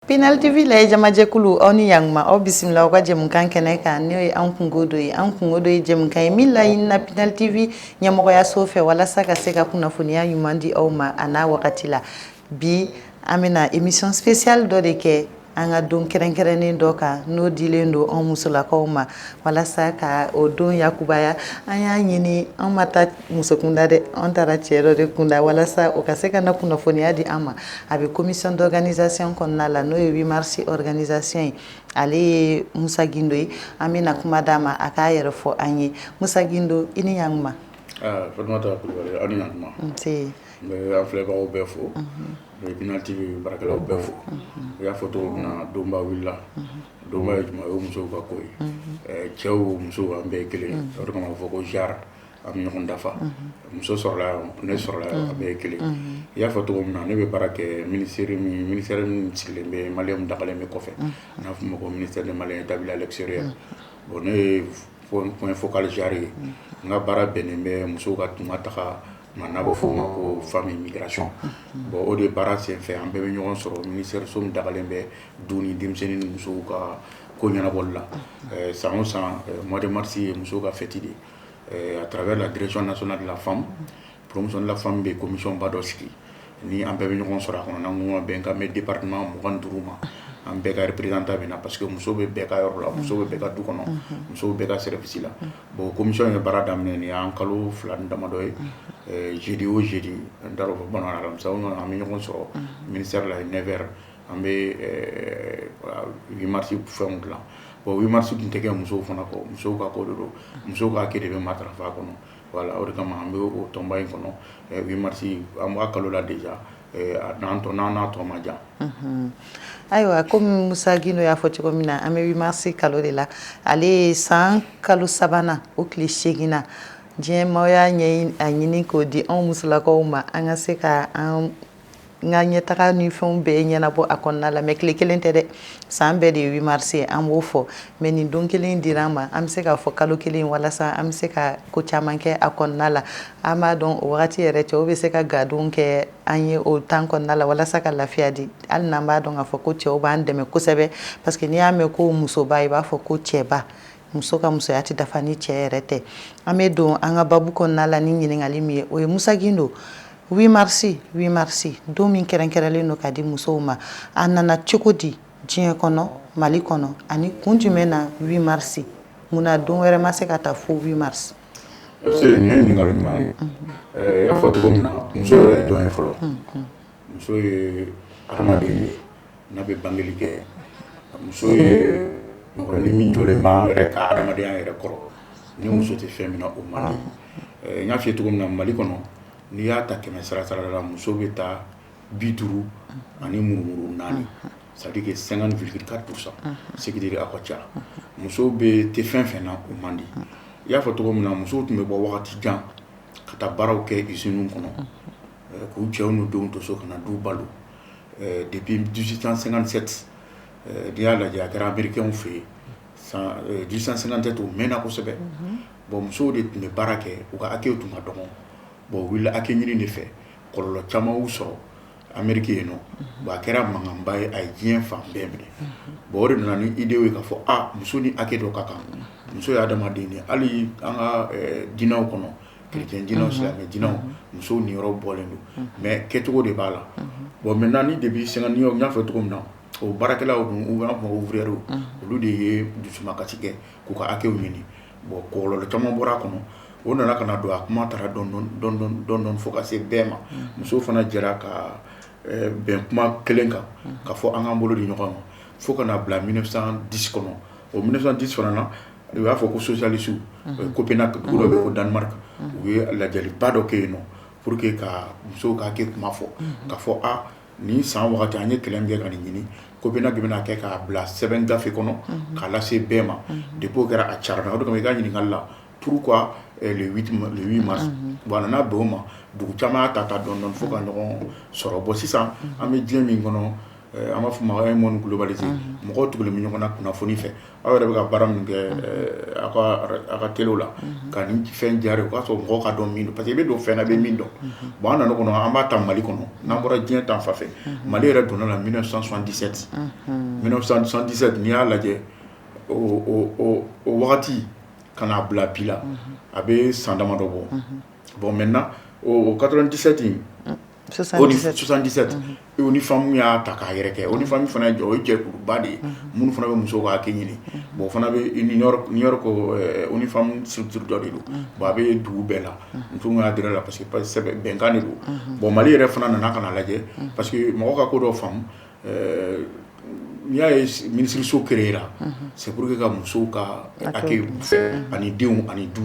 Pinel TV la jamajɛkulu, aw ni yanguma, aw bisimila aw ka jɛmukan kɛnɛ kan, n'o ye An Kungo Dɔ ye. An Kungo Dɔ ye jɛmukan ye min laɲinina Pinel TV ɲɛmɔgɔyaso fɛ walasa ka se ka kunnafoniya ɲuman di aw ma a n'a wagati la. Bi, an bɛna émission spéciale dɔ de kɛ an ka don kɛrɛnkɛrɛnnen dɔ kan, n'o dilen don anw musolakaw ma. Walasa ka o don yakubaya, an y'a ɲini, an ma taa muso kunda dɛ, an taara cɛ dɔ de kunda walasa o ka se ka na kunnafoniya di an ma. A bɛ commission d'organisation kɔnɔna la, n'o ye 8 mars organisation ye. Ale ye Musa Gindo ye. An bɛna kuma d'a ma, a k'a yɛrɛ fɔ an ye. Musa Gindo, i ni ɲankuma. Fatumata Kulubali, aw ni ɲankuma. Nse. N bɛ an filɛbagaw bɛɛ fo, n bɛ Pinel TV baarakɛlaw bɛɛ fo. I y'a fɔ cogo min na, donba wulila. Donba ye jumɛn ye? O ye musow ka ko ye. Cɛw, musow, an bɛɛ ye kelen ye. O de kama a bɛ fɔ ko genre, an bɛ ɲɔgɔn dafa. Muso sɔrɔla yan, ne sɔrɔla yan, an bɛɛ ye kelen. I y'a fɔ cogo min na, ne bɛ baara kɛ ministère min, ministère min sigilen bɛ Maliyɛnw dagalen bɛ kɔfɛ, n'a fɔ o ma ko ministère des Maliens établis à l'extérieur. Bon, ne ye point focal genre ye. N ka baara bɛnnen bɛ musow ka tunga taga ma, n'a bɛ fɔ o ma ko femme immigration. Bon, o de baara senfɛ, an bɛɛ bɛ ɲɔgɔn sɔrɔ ministère so min dagalen bɛ du ni denmisɛnnin ni musow ka ko ɲɛnabɔli la. San o san, mois de mars ye musow ka fête de ye. À travers la Direction nationale de la femme, promotion de la femme bɛ commission ba dɔ sigi ni an bɛɛ bɛ ɲɔgɔn sɔrɔ a kɔnɔ. N'an ko bɛn kan bɛ département 25 ma, an bɛɛ ka représentant bɛ na, parce que muso bɛ bɛɛ ka yɔrɔ la, muso bɛ bɛɛ ka du kɔnɔ, muso bɛ bɛɛ ka service la. Bon, commission ye baara daminɛ, nin y'an kalo 2 ni damadɔ ye. Jeudi o jeudi, n t'a dɔn bamanan, alamisa o, an bɛ ɲɔgɔn sɔrɔ ministère la 9 heures, an bɛ 8 mars fɛnw dilan. Bon, 8 mars tun tɛ kɛ musow fana kɔ, musow ka ko de don, musow ka hakɛ de bɛ matarafa a kɔnɔ. Voilà, o de kama an bɛ o tɔnba in kɔnɔ. 8 mars, an b'a kalo la déjà, n'an tɔ n'an n'a tɔ ma jan. Ayiwa, komi Musa Gindo y'a fɔ cogo min na, an bɛ 8 mars kalo de la. Ale ye san kalo sabanan, o tile 8 na, diɲɛ maaw y'a ɲɛ a ɲini k'o di anw musolakaw ma, an ka se ka an ka ɲɛtaga ni fɛnw bɛɛ ɲɛnabɔ a kɔnɔna la. Mais tile kelen tɛ dɛ, san bɛɛ de ye 8 mars ye, an b'o fɔ. Mais nin don kelen dira an ma, an bɛ se k'a fɔ kalo kelen, walasa an bɛ se ka ko caman kɛ a kɔnɔna la. An b'a dɔn, o wagati yɛrɛ, cɛw bɛ se ka gadon kɛ an ye o temps kɔnɔna la walasa ka lafiya di. Hali n'an b'a dɔn k'a fɔ ko cɛw b'an dɛmɛ kosɛbɛ, parce que n'i y'a mɛn ko musoba, i b'a fɔ ko cɛba. Muso ka musoya tɛ dafa ni cɛ yɛrɛ tɛ. An bɛ don an ka babu kɔnɔna la ni ɲininkali min ye, o ye: Musa Gindo, 8 mars, 8 mars, don min kɛrɛnkɛrɛnlen don ka di musow ma, a nana cogo di diɲɛ kɔnɔ, Mali kɔnɔ, ani kun jumɛn na 8 mars? Munna don wɛrɛ ma se ka taa fo 8 mars? Nin ye ɲininkali ɲuman ye. I y'a fɔ cogo min na, muso yɛrɛ ye jɔn ye fɔlɔ? Muso ye hadamaden ye n'a bɛ bangeli kɛ. Muso ye mɔgɔ ni min jɔlen b'an yɛrɛ ka adamadenya yɛrɛ kɔrɔ. Ni muso tɛ fɛn min na, o man di. N y'a f'i ye cogo min na, Mali kɔnɔ, n'i y'a ta kɛmɛ sara sara la, muso bɛ taa 54 murumuru 4, c'est à dire que 50,4 %, ce qui veut dire a ka ca. Muso bɛ tɛ fɛn fɛn na, o man di. I y'a fɔ cogo min na, musow tun bɛ bɔ wagati jan ka taa baaraw kɛ usines kɔnɔ, k'u cɛw n'u denw to so ka na du balo. Depuis 1857, n'i y'a lajɛ, a kɛra Américains fɛ yen san 1857, o mɛnna kosɛbɛ. Bon, musow de tun bɛ baara kɛ, u ka hakɛw tun ka dɔgɔ. Bon, u wulila hakɛ ɲini de fɛ, kɔlɔlɔ caman y'u sɔrɔ Amérique yen nɔ. Bon, a kɛra mankanba ye, a ye diɲɛ fan bɛɛ minɛ. Bon, o de nana ni idée ye k'a fɔ a muso ni hakɛ dɔ ka kan. Muso ye adamaden de ye. Hali an ka diinɛw kɔnɔ, chrétien diinɛw, silamɛ diinɛw, musow niyɔrɔ bɔlen don, mais kɛcogo de b'a la. Bon, maintenant, ni depuis 50, n y'a fɔ cogo min na, o baarakɛlaw dun, u b'a fɔ ouvriers, olu de ye dusumakasi kɛ k'u ka hakɛw ɲini. Bon, kɔlɔlɔ caman bɔra a kɔnɔ. O nana ka na don a kuma taara dɔɔni dɔɔni dɔɔni dɔɔni fo ka se bɛɛ ma. Musow fana jɛra ka bɛn kuma kelen kan ka fɔ an k'an bolo di ɲɔgɔn ma, fo ka na bila 1910 kɔnɔ. O 1910 fana na, u y'a fɔ ko socialiste, Copenhague, dugu dɔ bɛ yen ko Danemark, u ye lajɛliba dɔ kɛ yen nɔ pour que ka musow ka hakɛ kuma fɔ, ka fɔ a nin san wagati an ye kɛlɛ min kɛ ka nin ɲini, Copenhague bɛna kɛ k'a bila sɛbɛn gafe kɔnɔ k'a lase bɛɛ ma. Depuis o kɛra, a carila. O de kama, i ka ɲininkali la, pourquoi le 8 mars? Bon, a nana bɛn o ma, dugu caman y'a ta ta dɔɔni dɔɔni fo ka ɲɔgɔn sɔrɔ. Bon, sisan an bɛ diɲɛ min kɔnɔ. An b'a fɔ ma un monde globalisé, mɔgɔw tugulen bɛ ɲɔgɔn na kunnafoni fɛ. Aw yɛrɛ bɛ ka baara min kɛ aw ka télé la ka nin fɛn jari, o k'a sɔrɔ mɔgɔw ka dɔn min don, parce que i bɛ don fɛn na, i bɛ min dɔn. Bon, an nana kɔnɔ, an b'a ta Mali kɔnɔ, n'an bɔra diɲɛ ta fan fɛ, Mali yɛrɛ donna la 1977. 1977, n'i y'a lajɛ, o wagati ka n'a bila bi la, a bɛ san damadɔ bɔ. Bon, maintenant, o 97 in, 77, ONU Femmes y'a ta k'a yɛrɛ kɛ. ONU Femmes fana ye jɔ, o ye jɛkuluba de ye minnu fana bɛ musow ka hakɛ ɲini. Bon, o fana bɛ New York, New York, ONU Femmes structure dɔ de don. Bon, a bɛ dugu bɛɛ la, muso min y'a adhéré la, parce que sɛbɛn bɛnkan de don. Bon, Mali yɛrɛ fana nana ka na lajɛ, parce que mɔgɔ ka ko dɔ faamu, n'i y'a ye minisiriso créé ra, c'est pour que ka musow ka hakɛ fɛ, ani denw ani du,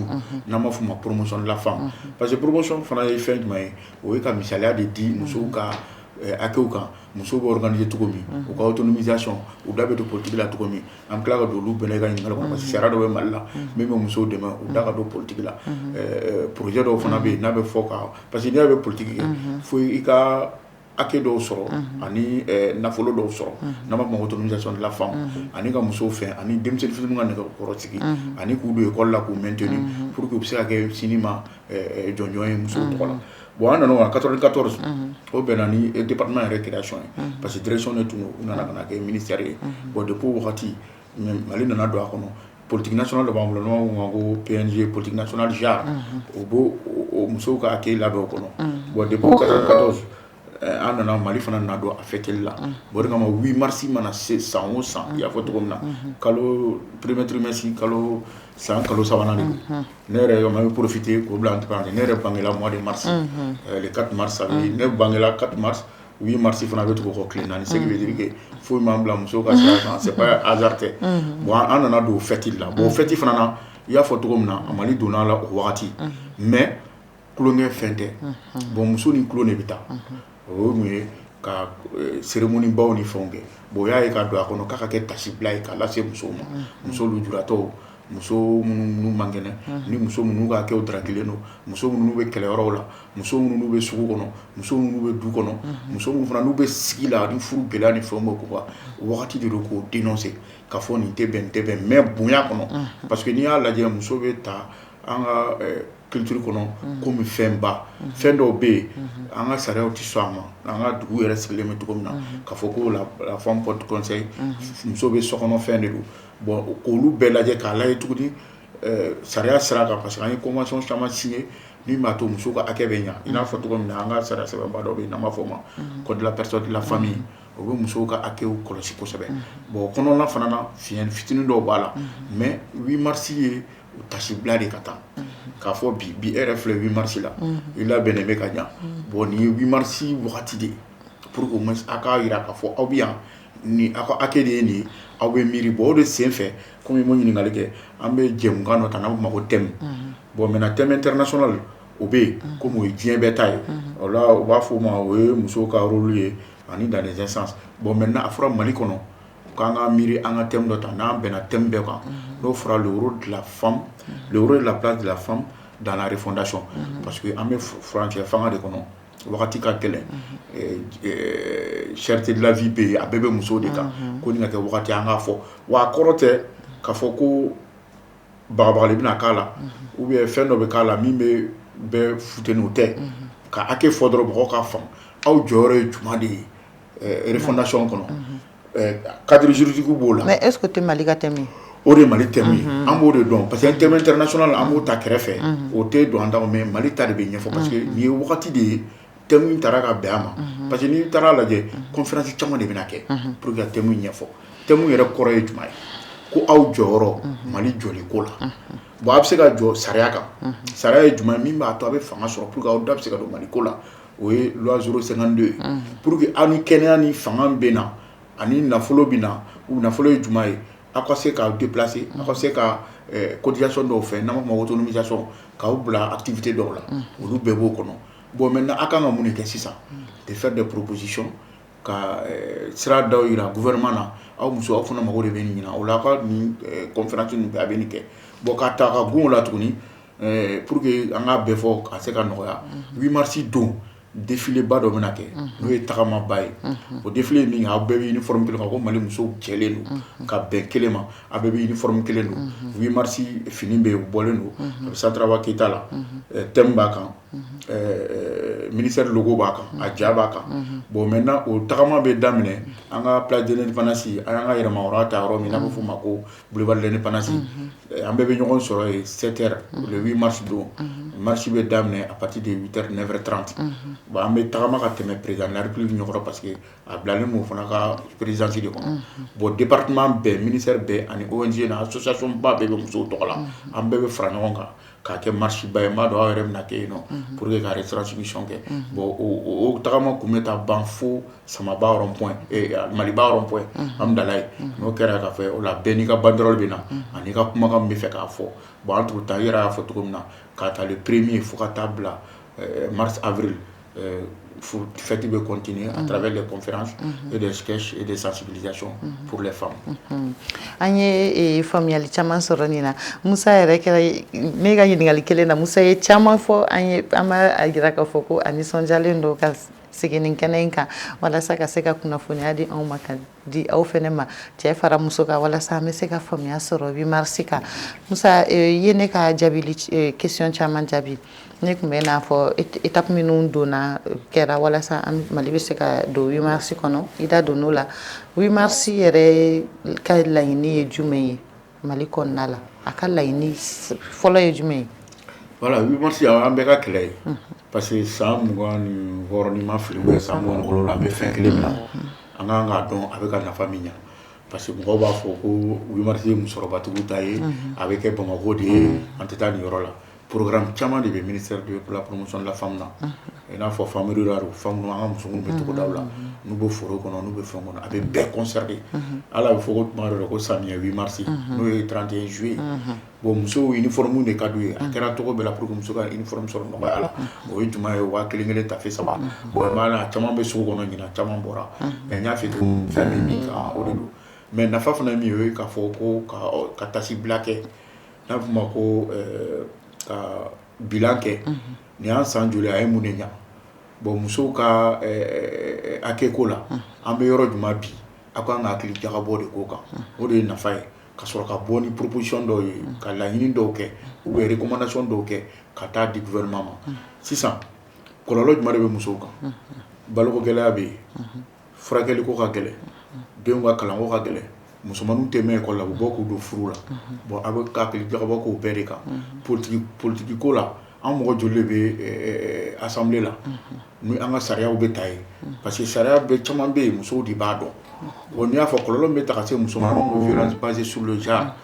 n'an b'a fɔ o ma promotion de la femme. Parce que promotion fana ye fɛn jumɛn ye? O ye ka misaliya de di musow ka hakɛw kan, musow bɛ organiser cogo min, u ka autonomisation, u da bɛ don politique la cogo min. An bɛ tila ka don olu bɛɛ la i ka ɲininkali kɔnɔ, parce que sariya dɔ bɛ Mali la min bɛ musow dɛmɛ u da ka don politique la. Projet dɔw fana bɛ yen n'a bɛ fɔ ka, parce que n'i y'a bɛ politique kɛ, fo i ka hakɛ dɔw sɔrɔ ani nafolo dɔw sɔrɔ, n'an b'a fɔ ma autonomisation de la femme, ani ka musow fɛ, ani denmisɛnnin fitininw ka nɛgɛkɔrɔsigi, ani k'u don école la, k'u maintenir pour que u bɛ se ka kɛ sini ma jɔnjɔn ye musow tɔgɔ la. Bon, an nana o 94, o bɛnna ni département yɛrɛ création ye, parce que direction de tun don, u nana ka na kɛ ministère ye. Bon, depuis o wagati, Mali nana don a kɔnɔ. Politique nationale dɔ b'an bolo n'an b'a fɔ ma ko PNG, politique nationale genre, o b'o o musow ka hakɛ labɛn o kɔnɔ. Bon, depuis 94, an nana, Mali fana nana don a fêteli la. Bon, o de kama 8 mars mana se san o san, i y'a fɔ cogo min na, kalo premier trimestre, kalo san kalo sabanan de don. Ne yɛrɛ ma bɛ profiter k'o bila entre parenthèses, ne yɛrɛ bangela mois de mars, le 4 mars. Ça veut dire ne bangela 4 mars, 8 mars fana bɛ tugu o kɔ tile 4, ce qui veut dire que foyi m'an bila musow ka sira kan, c'est pas hasard tɛ. Bon, an nana don fête la. Bon, fête fana na, i y'a fɔ cogo min na, Mali donna la o wagati, mais tulonkɛ fɛn tɛ. Bon, muso ni tulon de bɛ taa, o ye mun ye ka cérémonie baw ni fɛnw kɛ. Bon, o y'a ye ka don a kɔnɔ k'a ka kɛ tasibila ye k'a lase musow ma, muso lujuratɔw, muso minnu man kɛnɛ, ni muso minnu ka hakɛw darakilen don, muso minnu bɛ kɛlɛyɔrɔw la, muso minnu bɛ sugu kɔnɔ, muso minnu bɛ du kɔnɔ, muso minnu fana n'u bɛ sigi la, ni furu gɛlɛya ni fɛnw bɛ k'u kan. Wagati de don k'o dénoncer, k'a fɔ nin tɛ bɛn, nin tɛ bɛn, mais bonya kɔnɔ, parce que n'i y'a lajɛ, muso bɛ ta an ka culture kɔnɔ komi fɛnba. Fɛn dɔw bɛ yen, an ka sariyaw tɛ sɔn a ma. An ka dugu yɛrɛ sigilen bɛ cogo min na, k'a fɔ ko la femme porte conseil, muso bɛ sokɔnɔ fɛn de don. Bon, k'olu bɛɛ lajɛ, k'a lajɛ tuguni sariya sira kan, parce que an ye convention caman signé min b'a to musow ka hakɛ bɛ ɲa. I n'a fɔ cogo min na, an ka sariya sɛbɛnba dɔ bɛ yen n'an b'a fɔ o ma code de la personne de la famille, o bɛ musow ka hakɛw kɔlɔsi kosɛbɛ. Bon, o kɔnɔna fana na, fiɲɛ fitinin dɔw b'a la, mais 8 mars ye tasibila de ka taa k'a fɔ bi bi, e yɛrɛ filɛ 8 mars la, i labɛnnen bɛ ka ɲa. Bon, nin ye 8 mars wagati de ye pour que au moins a k'a jira k'a fɔ aw bɛ yan, ni aw ka hakɛ de ye nin ye, aw bɛ miiri. Bon, o de sen fɛ, komi i m'o ɲininkali kɛ, an bɛ jɛmukan dɔ ta n'an b'o ma ko thème. Bon, maintenant, thème international o bɛ yen, komi o ye diɲɛ bɛɛ ta ye, o la u b'a fɔ o ma o ye musow ka rôle ye ani dans les instances. Bon, maintenant, a fɔra Mali kɔnɔ k'an ka miiri an ka thème dɔ ta n'an bɛnna thème bɛɛ kan, n'o fɔra le rôle de la femme, le rôle de la place de la femme dans la refondation, parce que an bɛ furancɛ fanga de kɔnɔ, wagati ka gɛlɛn, cherté de la vie bɛ yen, a bɛɛ bɛ musow de kan, ko nin ka kɛ wagati an k'a fɔ. Wa a kɔrɔ tɛ k'a fɔ ko bagabagali bɛna k'a la ou bien fɛn dɔ bɛ k'a la min bɛ bɛɛ futeni, o tɛ. Ka hakɛ fɔ dɔrɔn, mɔgɔw k'a faamu aw jɔyɔrɔ ye jumɛn de ye refondation kɔnɔ, cadre juridique b'o la. Mais est ce que o tɛ Mali ka thème ye? O de ye Mali thème ye, an b'o de dɔn, parce que thème international, an b'o ta kɛrɛfɛ, o tɛ don an da, mais Mali ta de bɛ ɲɛfɔ, parce que nin ye wagati de ye thème in taara ka bɛn a ma. Parce que n'i taara lajɛ, conférence caman de bɛna kɛ pour que ka thème ɲɛfɔ. Thème yɛrɛ kɔrɔ ye jumɛn ye? Ko aw jɔyɔrɔ Mali jɔli ko la. Bon, a bɛ se ka jɔ sariya kan. Sariya ye jumɛn ye min b'a to a bɛ fanga sɔrɔ pour que aw da bɛ se ka don Mali ko la? O ye loi 052 ye, pour que aw ni kɛnɛya ni fanga bɛ na ani nafolo bɛ na. Nafolo ye jumɛn ye? Aw ka se k'aw déplacer, aw ka se ka cotisation dɔw fɛ n'an b'a fɔ ma autonomisation, k'aw bila activité dɔw la, olu bɛɛ b'o kɔnɔ. Bon, maintenant, aw kan ka mun de kɛ sisan? De faire des propositions, ka sira dɔw yira gouvernement na, aw muso, aw fana mago de bɛ nin ɲina o la, aw ka nin conférence ninnu bɛɛ a bɛ nin kɛ. Bon, ka ta ka gun o la tuguni, pour que an k'a bɛɛ fɔ ka se ka nɔgɔya, 8 mars don. Défilé ba dɔ bɛna kɛ, n'o ye tagamaba ye. O défilé min, aw bɛɛ bɛ uniforme kelen kan, ko Mali musow jɛlen don ka bɛn kelen ma, aw bɛɛ bɛ uniforme kelen don. 8 mars fini bɛ yen, o bɔlen don, a bɛ Santaraba Keyita la, thème b'a kan, ministère logo b'a kan, a ja b'a kan. Bon, maintenant, o tagama bɛ daminɛ an ka place de l'Indépendance, an y'an ka yɛrɛmahɔrɔnya ta yɔrɔ min n'a bɛ f'o ma ko boulevard de l'Indépendance. An bɛɛ bɛ ɲɔgɔn sɔrɔ yen 7 heures le 8 mars don. Marche bɛ daminɛ à partir de 8 heures, 9 heures 30. Bon, an bɛ tagama ka tɛmɛ président de la République ɲɛkɔrɔ, parce que a bilalen don o fana ka présidence de kɔnɔ. Bon, département bɛɛ, ministère bɛɛ ani ONG na association ba bɛɛ bɛ musow tɔgɔ la, an bɛɛ bɛ fara ɲɔgɔn kan k'a kɛ marche ba ye. N b'a dɔn aw yɛrɛ bɛna kɛ yen nɔ pour que ka retransmission kɛ. Bon, o tagama kun bɛ taa ban fo Samaba rond point, Maliba rond point Hamdallaye. N'o kɛra ka fɛ o la, bɛɛ n'i ka banderole bɛ na ani ka kumakan min bɛ fɛ k'a fɔ. Bon, entre temps, i yɛrɛ y'a fɔ cogo min na, k'a ta le premier fo ka taa bila mars, avril, fête bɛ continuer à travers les conférences et des sketchs et des sensibilisations pour les femmes. An ye faamuyali caman sɔrɔ nin na. Musa yɛrɛ kɛra ne ka ɲininkali kelen na, Musa ye caman fɔ an ye. An b'a jira k'a fɔ ko a nisɔndiyalen don ka sigi nin kɛnɛ in kan walasa ka se ka kunnafoniya di anw ma, ka di aw fɛnɛ ma, cɛ fara muso kan, walasa an bɛ se ka faamuya sɔrɔ 8 mars kan. Musa, i ye ne ka jaabili question caman jaabi. Ne tun bɛ n'a fɔ étape minnu donna kɛra walasa Mali bɛ se ka don 8 mars kɔnɔ, i da donn'o la. 8 mars yɛrɛ ka laɲini ye jumɛn ye Mali kɔnɔna la? A ka laɲini fɔlɔ ye jumɛn ye? Voilà, 8 mars, an bɛɛ ka kɛlɛ ye, parce que san 26, ni ma fili, ou san 27, an bɛ fɛn kelen min na, an kan k'a dɔn a bɛ ka nafa min ɲa, parce que mɔgɔw b'a fɔ ko 8 mars ye musokɔrɔbatigiw ta ye, a bɛ kɛ Bamakɔ de ye, an tɛ taa nin yɔrɔ la. Programme caman de bɛ ministère de la Promotion de la Femme na, i n'a fɔ femme rurale, femme, an ka muso minnu bɛ togodaw la, n'u bɛ foro kɔnɔ, n'u bɛ fɛn kɔnɔ, a bɛ bɛɛ concerner. Hali a bɛ fɔ ko tuma dɔ la ko samiyɛ 8 mars, n'o ye 31 juillet. Bon, musow uniforme de ka d'u ye, a kɛra cogo bɛɛ la pour que muso ka uniforme sɔrɔ nɔgɔya la. O ye jumɛn ye? 1000 kelen tafe saba. Bon, i m'a caman bɛ sugu kɔnɔ ɲinan, caman bɔra, mais n y'a f'i ye cogo fɛn min min kan, o de don. Mais nafa fana ye min ye, o ye k'a fɔ ko ka tasibila kɛ, n'a bɛ f'o ma ko ka bilan kɛ nin y'an san joli, a ye mun de ɲa. Bon, musow ka hakɛ ko la, an bɛ yɔrɔ jumɛn bi? Aw kan ka hakili jagabɔ de k'o kan, o de ye nafa ye, ka sɔrɔ ka bɔ ni proposition dɔw ye, ka laɲini dɔw kɛ ou bien recommandation dɔw kɛ ka taa di gouvernement ma. Sisan, kɔlɔlɔ jumɛn de bɛ musow kan? Baloko gɛlɛya bɛ yen, furakɛliko ka gɛlɛn, denw ka kalanko ka gɛlɛn, musomaninw tɛ mɛn école la, u bɛ bɔ k'u don furu la. Bon, a bɛ ka hakili jagabɔ k'o bɛɛ de kan. Politique ko la, an mɔgɔ joli de bɛ assemblée la ni an ka sariyaw bɛ ta yen? Parce que sariya bɛɛ caman bɛ yen, musow de b'a dɔn. Bon, n'i y'a fɔ kɔlɔlɔ min bɛ ta ka se muso ma, ko violence basée sur le genre,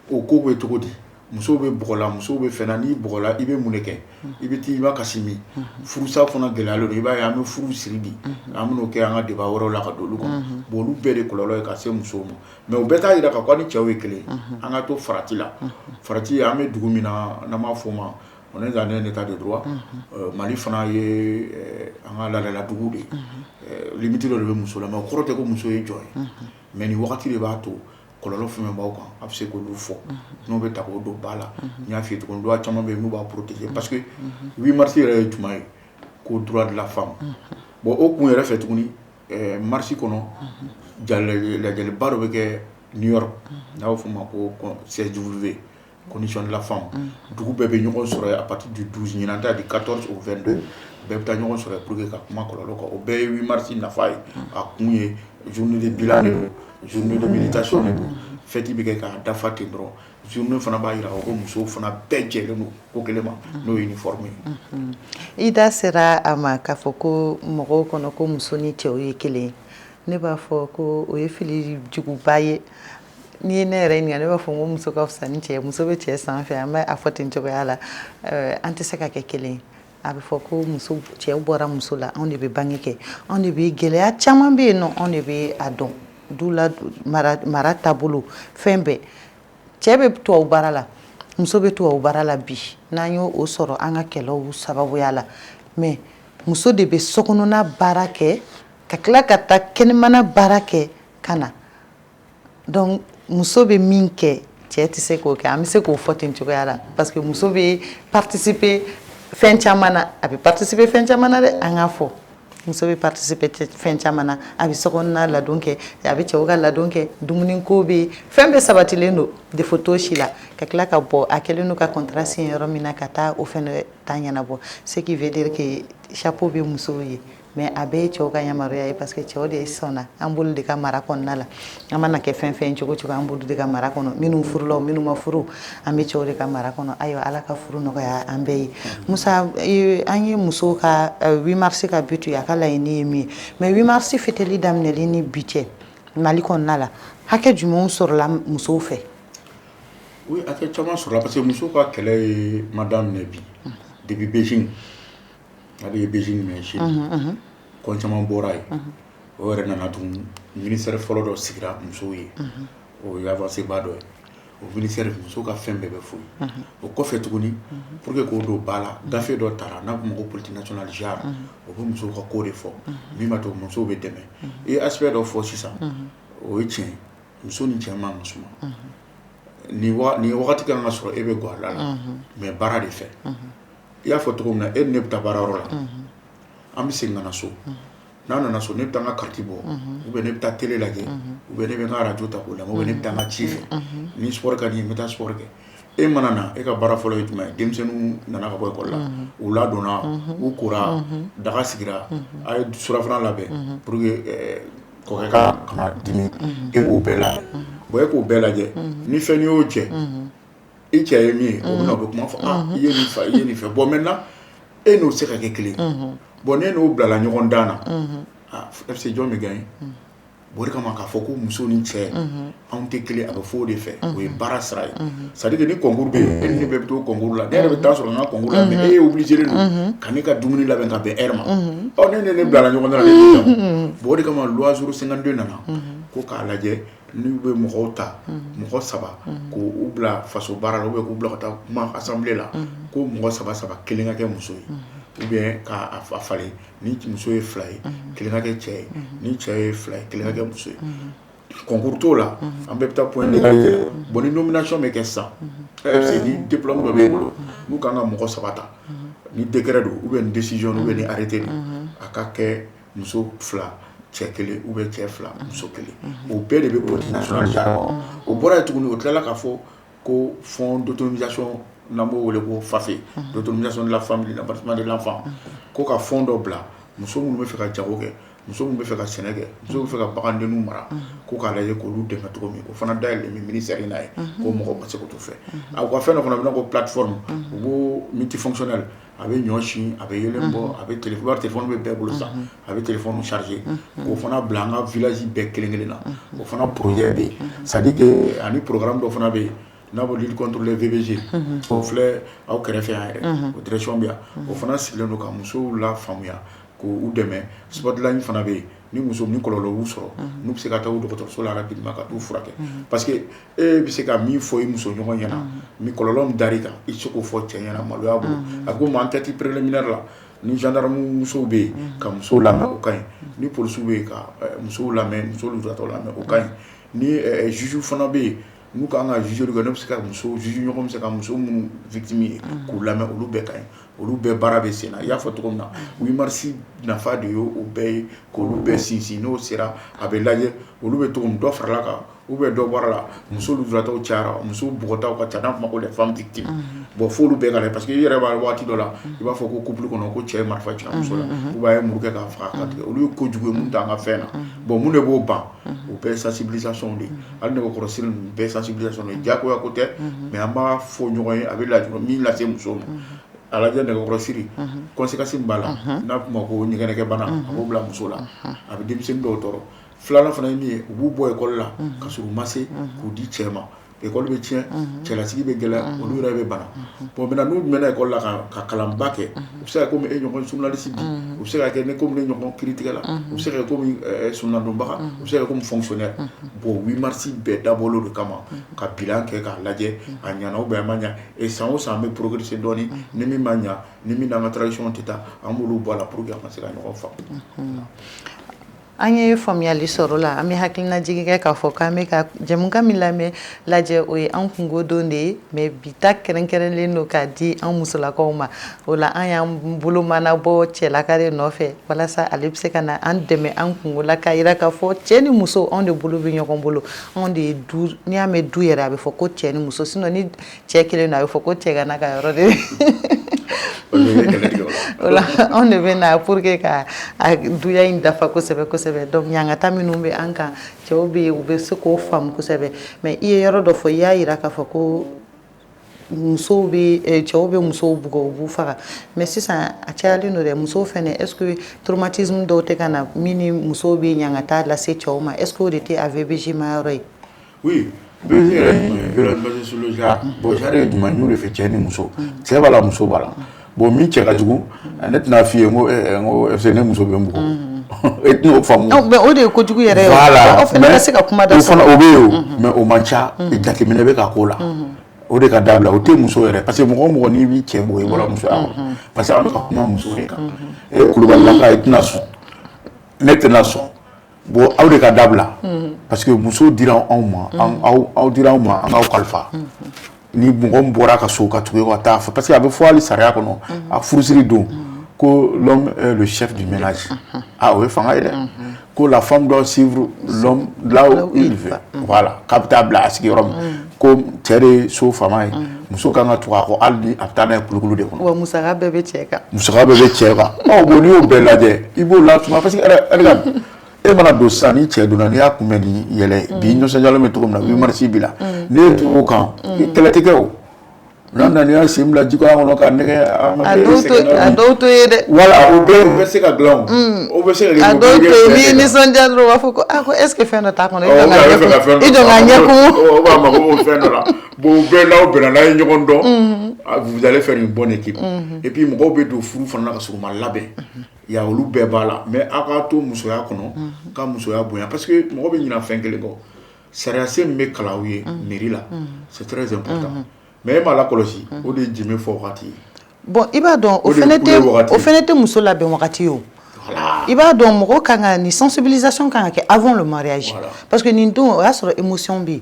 o ko bɛ cogo di? Musow bɛ bugɔ la, musow bɛ fɛn na. N'i bugɔla, i bɛ mun de kɛ? I bɛ t'i i b'a kasi min? Furusa fana gɛlɛyalen don, i b'a ye an bɛ furu siri bi, an bɛn'o kɛ an ka débat wɛrɛw la ka don olu kɔnɔ. Bon, olu bɛɛ de kɔlɔlɔ ye ka se musow ma, mais o bɛɛ t'a jira k'a fɔ ni cɛw ye kelen ye. An ka to farati la. Farati, an bɛ dugu min na, n'an b'a fɔ o ma on est dans un état de droit. Mali fana ye an ka laadala dugu de ye. Limite dɔ de bɛ muso la, mais o kɔrɔ tɛ ko muso ye jɔn ye. Mais nin wagati de b'a to kɔlɔlɔ fɛn fɛn b'aw kan, a bɛ se k'olu fɔ, n'o bɛ ta k'o don ba la. N y'a f'i ye tuguni, loi caman bɛ yen n'u b'a protéger, parce que 8 mars yɛrɛ ye jumɛn ye? Ko droit de la femme. Bon, o kun yɛrɛ fɛ tuguni, mars kɔnɔ, lajɛliba dɔ bɛ kɛ New York, n'a bɛ f'o ma ko CSW, condition de la femme. Dugu bɛɛ bɛ ɲɔgɔn sɔrɔ yen à partir du 12, ɲinan ta du 14 au 22, bɛɛ bɛ taa ɲɔgɔn sɔrɔ yen pour que ka kuma kɔlɔlɔ kan. O bɛɛ ye 8 mars nafa ye. A kun ye journée de bilan de don, journée de méditation de don, fête bɛ kɛ k'a dafa ten dɔrɔn. Journée fana b'a jira ko musow fana bɛɛ jɛlen don ko kelen ma, n'o ye uniforme ye. I da sera a ma k'a fɔ ko mɔgɔw kɔnɔ ko muso ni cɛw ye kelen ye. Ne b'a fɔ ko o ye fili juguba ye. N'i ye ne yɛrɛ ɲininka, ne b'a fɔ ko muso ka fisa ni cɛ ye, muso bɛ cɛ sanfɛ. An bɛ a fɔ ten cogoya la, an tɛ se ka kɛ kelen ye. A bɛ fɔ ko muso, cɛw bɔra muso la, anw de bɛ bange kɛ, anw de bɛ gɛlɛya caman bɛ yen nɔ, anw de bɛ a dɔn du la, mara taabolo, fɛn bɛɛ. Cɛ bɛ tubabu baara la, muso bɛ tubabu baara la bi, n'an y'o o sɔrɔ an ka kɛlɛw sababuya la. Mais muso de bɛ sokɔnɔna baara kɛ, ka tila ka taa kɛnɛmana baara kɛ ka na. Donc muso bɛ min kɛ, cɛ tɛ se k'o kɛ. An bɛ se k'o fɔ ten cogoya la, parce que muso bɛ participer Fɛn caman na, a bɛ participer fɛn caman na dɛ. An k'a fɔ, muso bɛ participer fɛn caman na. A bɛ sokɔnɔna ladon kɛ, a bɛ cɛw ka ladon kɛ, dumuni ko bɛ yen, fɛn bɛɛ sabatilen don, défaut t'o si la. Ka tila ka bɔ, a kɛlen don ka contrat signer yɔrɔ min na, ka taa o fɛnɛ ta ɲɛnabɔ, ce qui veut dire que chapeau bɛ musow ye. Mais a bɛɛ ye cɛw ka yamaruya ye, parce que cɛw de sɔnna. An b'olu de ka mara kɔnɔna la. An mana kɛ fɛn fɛn cogo cogo, an b'olu de ka mara kɔnɔ. Minnu furulaw, minnu ma furu, an bɛ cɛw de ka mara kɔnɔ. Ayiwa, Ala ka furu nɔgɔya an bɛɛ ye. Musa, an ye musow ka 8 mars ka but ye, a ka laɲini ye min ye. Mais 8 mars fêteli daminɛli ni bi cɛ, Mali kɔnɔna la, hakɛ jumɛnw sɔrɔla musow fɛ? Oui, hakɛ caman sɔrɔla, parce que musow ka kɛlɛ ye ma daminɛ bi. Depuis Beijing, ale ye Beijing mɛn Chine, kɔn caman bɔra yen. O yɛrɛ nana tugun, ministère fɔlɔ dɔ sigira musow ye, o ye avancée ba dɔ ye. O ministère, musow ka fɛn bɛɛ bɛ fo yen. O kɔfɛ tuguni, pour que k'o don ba la, gafe dɔ tara n'a fɔ ma ko politique nationale genre. O bɛ musow ka ko de fɔ, min b'a to musow bɛ dɛmɛ. I ye aspect dɔ fɔ sisan, o ye tiɲɛ ye. Muso ni cɛ man ka suma. Nin wagati kan ka sɔrɔ e bɛ gwada la, mais baara de fɛ. I y'a fɔ cogo min na, e ni ne bɛ taa baarayɔrɔ la, an bɛ segin ka na so. N'an nana so, ne bɛ taa n ka carte bɔ, ou bien ne bɛ taa télé lajɛ, ou bien ne bɛ n ka radio ta k'o lamɛn, ou bien ne bɛ taa n ka ci fɛ. Ni sport ka di n ye, n bɛ taa sport kɛ. E mana na, e ka baara fɔlɔ ye jumɛn ye? Denmisɛnninw nana ka bɔ école la, u ladonna, u kora, daga sigira, a ye surafana labɛn pour que kɔkɛ ka kana dimi. E b'o bɛɛ labɛn. Bon, e k'o bɛɛ lajɛ, ni fɛn y'o jɛ, i cɛ ye min ye, o bɛna, o bɛ kuma fɔ: ah, i ye nin fa, i ye nin fɛ. Bon, maintenant, e n'o tɛ se ka kɛ kelen. Bon, ne n'o bilala ɲɔgɔn dan na, ah, FC jɔn bɛ gagner? Bon, o de kama k'a fɔ ko muso ni cɛ, anw tɛ kelen, a bɛ fɔ o de fɛ. O ye baara sira ye. C'est à dire que ni concours bɛ yen, e ni ne bɛɛ bɛ t'o concours la. Ne yɛrɛ bɛ taa sɔrɔ n ka concours la, mais e ye obligé don ka ne ka dumuni labɛn ka bɛn heure ma. Ɔ, ne bilala ɲɔgɔn dan na, ne tɛ taa. Bon, o de kama loi 052 nana ko k'a lajɛ n'u bɛ mɔgɔw ta, mɔgɔ saba, k'u bila faso baara la, ou bien k'u bila ka taa kuma assemblée la, ko mɔgɔ saba saba, kelen ka kɛ muso ye, ou bien k'a falen: ni muso ye fila ye, kelen ka kɛ cɛ ye; ni cɛ ye fila ye, kelen ka kɛ muso ye. Concours t'o la, an bɛɛ bɛ taa point d'égalité la. Bon, ni nomination bɛ kɛ sisan, ni diplôme dɔ b'e bolo, n'u kan ka mɔgɔ saba ta, ni décret don, ou bien ni décision, ou bien ni arrêté don, a ka kɛ muso fila, cɛ kelen, ou bien cɛ fila, muso kelen. O bɛɛ de bɛ politique nationale genre. O bɔra yen tuguni, o tilala k'a fɔ ko fonds d'autonomisation, n'an b'o wele ko FAFE, d'autonomisation de la femme, de l'avancement de l'enfant, ko ka fonds dɔ bila, muso minnu bɛ fɛ ka jago kɛ, muso minnu bɛ fɛ ka sɛnɛ kɛ, muso bɛ fɛ ka bagandenninw mara, ko k'a lajɛ k'olu dɛmɛ cogo min. O fana dayɛlɛlen bɛ ministère in na ye, ko mɔgɔw ka se k'o fɛ. A u ka fɛn dɔ fana bɛ ko plateforme, u b'o multifonctionnel, a bɛ ɲɔ sin, a bɛ yelen bɔ, a bɛ téléphone, téléphone bɛ bɛɛ bolo sisan, a bɛ téléphone charger, k'o fana bila an ka village bɛɛ kelen kelen na. O fana projet bɛ yen. C'est à dire que ani programme dɔ fana bɛ yen n'a bɔ lutte contre les VBG, o filɛ aw kɛrɛfɛ yan yɛrɛ, o direction bɛ yan. O fana sigilen don ka musow la faamuya, k'u dɛmɛ. Spotline fana bɛ yen, ni muso ni kɔlɔlɔ y'u sɔrɔ, n'u bɛ se ka taa u dɔgɔtɔrɔso la rapidement ka t'u furakɛ, parce que e bɛ se ka min fɔ i muso ɲɔgɔn ɲɛna, ni kɔlɔlɔ min dar'i kan, i tɛ se k'o fɔ cɛ ɲɛna maloya bolo. A ko ma enquête préliminaire la, ni gendarme musow bɛ yen ka musow lamɛn, o ka ɲi. Ni polisiw bɛ yen ka musow lamɛn, muso lujuratɔw lamɛn, o ka ɲi. Ni juge fana bɛ yen n'u kan ka juger kɛ, n'u bɛ se ka muso juge ɲɔgɔn bɛ se ka muso minnu victime ye k'u lamɛn, olu bɛɛ ka ɲi. Olu bɛɛ baara bɛ sen na. I y'a fɔ cogo min na, 8 mars nafa de ye o bɛɛ ye, k'olu bɛɛ sinsin. N'o sera, a bɛ lajɛ olu bɛ cogo min, dɔ farala kan ou bien dɔ bɔra la. Muso lujuratɔw cayara, muso bugɔtaw ka ca, n'a fɔ ma ko les femmes victimes. Bon, f'olu bɛɛ ka lajɛ, parce que i yɛrɛ b'a ye, waati dɔ la, i b'a fɔ ko couple kɔnɔ, ko cɛ ye marifa ci muso la, ou bien a ye muru kɛ k'a faga ka tigɛ. Olu ye kojugu ye mun t'an ka fɛn na. Bon, mun de b'o ban? O bɛɛ ye sensibilisation de ye. Hali nɛgɛkɔrɔsiri ninnu bɛɛ ye sensibilisation de ye. Diyagoya ko tɛ, mais an b'a fɔ ɲɔgɔn ye, a bɛ ladilikan min lase musow ma. A lajɛ, nɛgɛkɔrɔsiri, conséquence min b'a la, n'a fɔ ma ko ɲɛgɛnɛkɛbana, a b'o bila muso la, a bɛ denmisɛnnin dɔw tɔɔrɔ. Filanan fana ye min ye, u b'u bɔ école la ka sɔrɔ u ma se k'u di cɛ ma, école bɛ tiɲɛ, cɛlasigi bɛ gɛlɛya, olu yɛrɛ bɛ bana. Bon, maintenant, n'u mɛnna école la ka kalanba kɛ, u bɛ se ka kɛ komi e ɲɔgɔn journaliste bi, u bɛ se ka kɛ ne komi ne ɲɔgɔn kiiritigɛla, u bɛ se ka kɛ komi sunadonbaga, u bɛ se ka kɛ komi fonctionnaire. Bon, 8 mars bɛɛ dabɔlen de kama ka bilan kɛ, k'a lajɛ a ɲɛna ou bien a ma ɲɛ. Et san o san, an bɛ progresser dɔɔni. Ni min ma ɲɛ, ni min n'an ka tradition tɛ taa, an b'olu bɔ a la pour que an ka se ka ɲɔgɔn faamu. An ye faamuyali sɔrɔ la. An bɛ hakilinajigin kɛ k'a fɔ k'an bɛ ka jɛmukan min lamɛn lajɛ, o ye an kungo don de ye, mais bi ta kɛrɛnkɛrɛnlen don k'a di an musolakaw ma. O la, an y'an bolo mana bɔ cɛlaka de nɔfɛ walasa ale bɛ se ka na an dɛmɛ an kungo la, k'a jira k'a fɔ cɛ ni muso, anw de bolo bɛ ɲɔgɔn bolo, anw de ye du. N'i y'a mɛn du yɛrɛ, a bɛ fɔ ko cɛ ni muso. Sinon ni cɛ kelen don, a bɛ fɔ ko cɛ ka n'a ka yɔrɔ de. O la, anw de bɛ na pour que ka a duya in dafa kosɛbɛ kosɛbɛ. Donc ɲangata minnu bɛ an kan, cɛw bɛ yen, u bɛ se k'o faamu kosɛbɛ. Mais i ye yɔrɔ dɔ fɔ, i y'a jira k'a fɔ ko musow bɛ, cɛw bɛ musow bugɔ, u b'u faga. Mais sisan a cayalen don dɛ. Musow fɛnɛ, est ce que traumatisme dɔw tɛ ka na min ni musow bɛ ɲangata lase cɛw ma? Est ce que o de tɛ a VBG ma yɔrɔ ye? Oui, VBG yɛrɛ ye jumɛn ye? Violence basée sur le genre. Bon, genre ye jumɛn ye? N y'o de fɛ, cɛ ni muso, cɛ b'a la, muso b'a la. Bon, min cɛ ka jugu, ne tɛna f'i ye n ko n ko est-ce que ne muso bɛ n bugɔ, e tɛn'o faamu. Mais o de ye kojugu yɛrɛ ye. Voilà. Aw fana ka se ka kuma da. O fana, o bɛ yen o, mais o man ca. Jateminɛ bɛ ka k'o la, o de ka dabila. O tɛ muso yɛrɛ, parce que mɔgɔ o mɔgɔ n'i b'i cɛ bugɔ, i bɔra musoya kɔnɔ, parce que an bɛ ka kuma muso de kan. E kulubalilaka, i tɛna sɔn, ne tɛna sɔn. Bon, aw de ka dabila, parce que muso dira anw ma, aw dira anw ma, an k'aw kalifa. Ni mɔgɔ min bɔra ka so ka tugu ka taa fɔ, parce que a bɛ fɔ hali sariya kɔnɔ, a furusiri don ko l'homme est le chef du ménage. Ah, o ye fanga ye dɛ, ko la femme doit suivre l'homme là où il veut. Voilà, k'a bɛ taa bila a sigiyɔrɔ min, ko cɛ de ye so faama ye, muso kan ka tugu a kɔ, hali ni a bɛ taa n'a ye kulukulu de kɔnɔ. Wa musaka bɛɛ bɛ cɛ kan. Musaka bɛɛ bɛ cɛ kan. Ɔ bon, n'i y'o bɛɛ lajɛ, i b'o lasuma, parce que e e mana don sisan, ni cɛ donna, n'i y'a kunbɛn ni yɛlɛ bi, nisɔndiyalen bɛ cogo min na, 8 mars bi la, n'e ye tugu o kan, kɛlɛ tɛ kɛ. O n'a nana, n'i y'a sen bila jikɔrɔ kɔnɔ ka nɛgɛ. A dɔw to ye dɛ. Voilà, o bɛɛ, o bɛ se ka dilan, o bɛ se ka kɛ. A dɔw to yen, n'i nisɔndiya dɔrɔn, u b'a fɔ ko ah, ko est ce que fɛn dɔ t'a kɔnɔ? I jɔ ka ɲɛ kumu. O b'a mago b'o fɛn dɔ la. Bon, o bɛɛ n'aw bɛnna, n'a ye ɲɔgɔn dɔn, vous allez faire une bonne équipe. Et puis mɔgɔw bɛ don furu fana na ka sɔrɔ u ma labɛn ya, olu bɛɛ b'a la. Mais aw k'a to musoya kɔnɔ, ka musoya bonya, parce que mɔgɔ bɛ ɲinɛ fɛn kelen kɔ: sariya sen min bɛ kalan aw ye mairie la, c'est très important. Mais e m'a lakɔlɔsi, o de ye jɛmɛ fɔ wagati ye. Bon, i b'a dɔn, o fɛnɛ tɛ, o fɛnɛ tɛ muso labɛn wagati ye. O i b'a dɔn, mɔgɔ kan ka nin sensibilisation kan ka kɛ avant le mariage, parce que nin don, o y'a sɔrɔ émotion bɛ yen,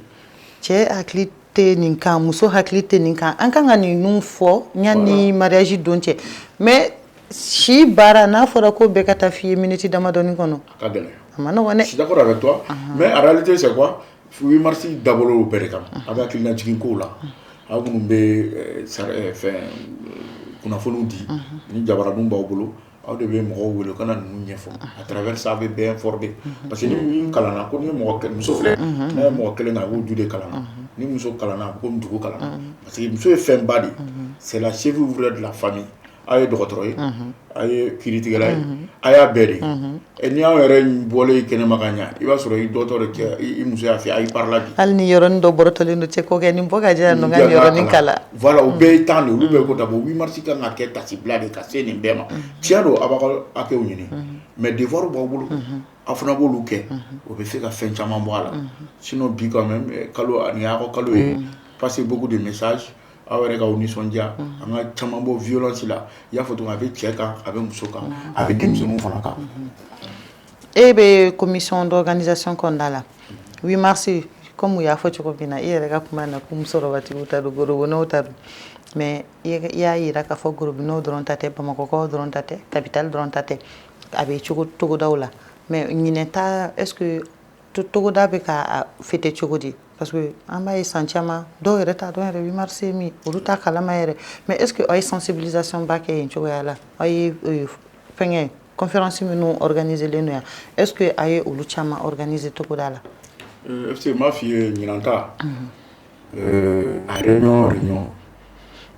cɛ hakili tɛ nin kan, muso hakili tɛ nin kan. An kan ka ninnu fɔ yanni mariage don cɛ. Mais si baara n'a fɔra ko bɛɛ ka taa f'i ye minute damadɔni kɔnɔ, a ka gɛlɛn. A ma nɔgɔn dɛ. Je suis d'accord avec toi, mais en réalité, c'est quoi? 8 mars dabɔra o bɛɛ de kama. A bɛ hakilina jigin kow la, aw minnu bɛ fɛn kunnafoniw di ni jabaraninw b'aw bolo, aw de bɛ mɔgɔw wele u ka na ninnu ɲɛfɔ. À travers ça, a bɛ bɛɛ informer, parce que ni min kalanna ko ni ye mɔgɔ muso filɛ, n'a ye mɔgɔ kelen kalan, a b'o du de kalan na. Ni muso kalanna, a bɛ komi dugu kalanna, parce que muso ye fɛnba de ye, c'est la chef ouvrière de la famille. Aw ye dɔgɔtɔrɔ ye, aw ye kiiritigɛla ye, a y'a bɛɛ de ye. N'i y'aw yɛrɛ bɔlen kɛnɛma ka ɲa, i b'a sɔrɔ i dɔtɔ de cɛ, i muso y'a fɛ a y'i parla bi. Hali ni yɔrɔnin dɔ bɔrɔtɔlen don, cɛ ko kɛ nin bɔ ka jɛ yan nɔ, n ka nin yɔrɔnin kala. Voilà, o bɛɛ ye temps de ye, olu bɛɛ ko d'abord 8 mars kan ka kɛ tasibila de ka se nin bɛɛ ma. Tiɲɛ don, aw b'aw ka hakɛw ɲini, mais devoir b'aw bolo, aw fana b'olu kɛ, o bɛ se ka fɛn caman bɔ a la. Sinon bi quand même, kalo nin y'aw ka kalo ye, passer beaucoup de messages, aw yɛrɛ k'aw nisɔndiya, an ka caman bɔ violence la. I y'a fɔ cogo min, a bɛ cɛ kan, a bɛ muso kan, a bɛ denmisɛnninw fana kan. E bɛ commission d'organisation kɔnɔna la. 8 mars, comme u y'a fɔ cogo min na i yɛrɛ ka kuma na, ko musokɔrɔbatigiw ta don, gorobinɛw ta don, mais i y'a yira k'a fɔ gorobinɛw dɔrɔn ta tɛ, bamakɔkaw dɔrɔn ta tɛ, capitale dɔrɔn ta tɛ, a bɛ cogo togodaw la. Mais ɲinɛ ta, est ce que togoda bɛ ka fêter cogo di? Parce que an b'a ye san caman, dɔw yɛrɛ t'a dɔn yɛrɛ 8 mars ye min, olu t'a kalama yɛrɛ. Mais est ce que aw ye sensibilisation ba kɛ yen cogoya la? Aw ye fɛngɛ conférence minnu organiser len don yan, est ce que a ye olu caman organiser togoda la? FC, n b'a f'i ye, ɲinan ta, a réunion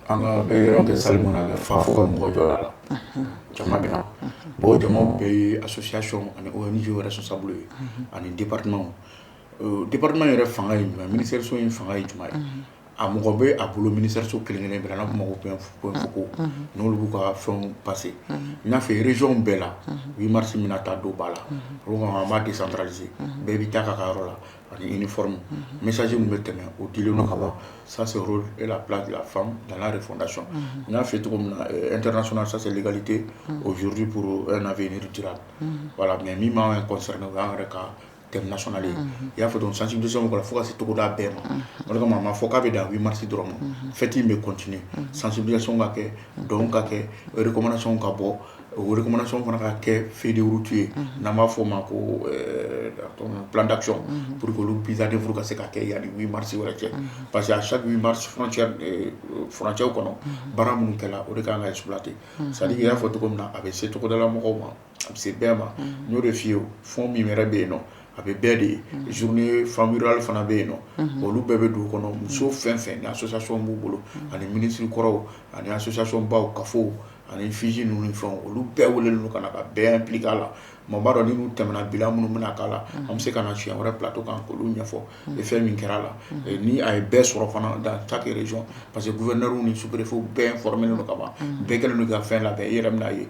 an ka réunion kɛ salle min na, a bɛ fa fo ka mɔgɔ jɔ a la, jama bɛ na. Bon, jama bɛɛ ye association ani ONG responsable ye, ani département. Département yɛrɛ fanga ye jumɛn? Ministère so in fanga ye jumɛn ye? A mɔgɔ bɛ a bolo, ministère so kelen kelen bɛɛ la, n'a fɔ ma ko point focaux, n'olu b'u ka fɛnw passer. N y'a fɛ région bɛɛ la, 8 mars bɛna taa don ba la, olu ko an b'a décentraliser, bɛɛ bɛ taa ka yɔrɔ la. Ani uniforme, message min bɛ tɛmɛ, o dilen don ka ban. Ça, c'est rôle et la place de la femme dans la refondation. N y'a fɔ cogo min na, international, ça c'est l'égalité aujourd'hui pour un avenir durable. Voilà, mais min b'an concerné, o y'an yɛrɛ ka thème national ye. I y'a fɔ, donc sensibilisation kɛra fo ka se togoda bɛɛ ma. O de kama, a ma fɔ k'a bɛ dan 8 mars dɔrɔn ma. Fête in bɛ continuer, sensibilisation ka kɛ, dɔn ka kɛ, recommandation ka bɔ, o recommandation fana ka kɛ feuille de route ye, n'an b'a fɔ o ma ko plan d'action, pour que olu mise en œuvre ka se ka kɛ yanni 8 mars wɛrɛ cɛ. Parce que à chaque 8 mars, frontière, frontière kɔnɔ, baara minnu kɛla, o de kan ka exploiter. C'est à dire, i y'a fɔ cogo min na, a bɛ se togodala mɔgɔw ma, a bɛ se bɛɛ ma. N y'o de f'i ye, fond min yɛrɛ bɛ yen nɔ, a bɛ bɛɛ de ye. Journée femme rurale fana bɛ yen nɔ, olu bɛɛ bɛ dugu kɔnɔ. Muso fɛn fɛn ni association b'u bolo, ani ministre kɔrɔw, ani association baw, kafow ani FIJ ninnu ni fɛnw, olu bɛɛ welelen don ka na ka bɛɛ impliqué a la. Maa b'a dɔn, ni n'u tɛmɛna, bilan minnu bɛna k'a la, an bɛ se ka na siɲɛ wɛrɛ plateau kan k'olu ɲɛfɔ fɛn min kɛra a la, ni a ye bɛɛ sɔrɔ fana dans chaque région, parce que gouverneur ni sous-préfet bɛɛ informé don ka ban, bɛɛ kɛlen don ka fɛn labɛn. I yɛrɛ bɛna ye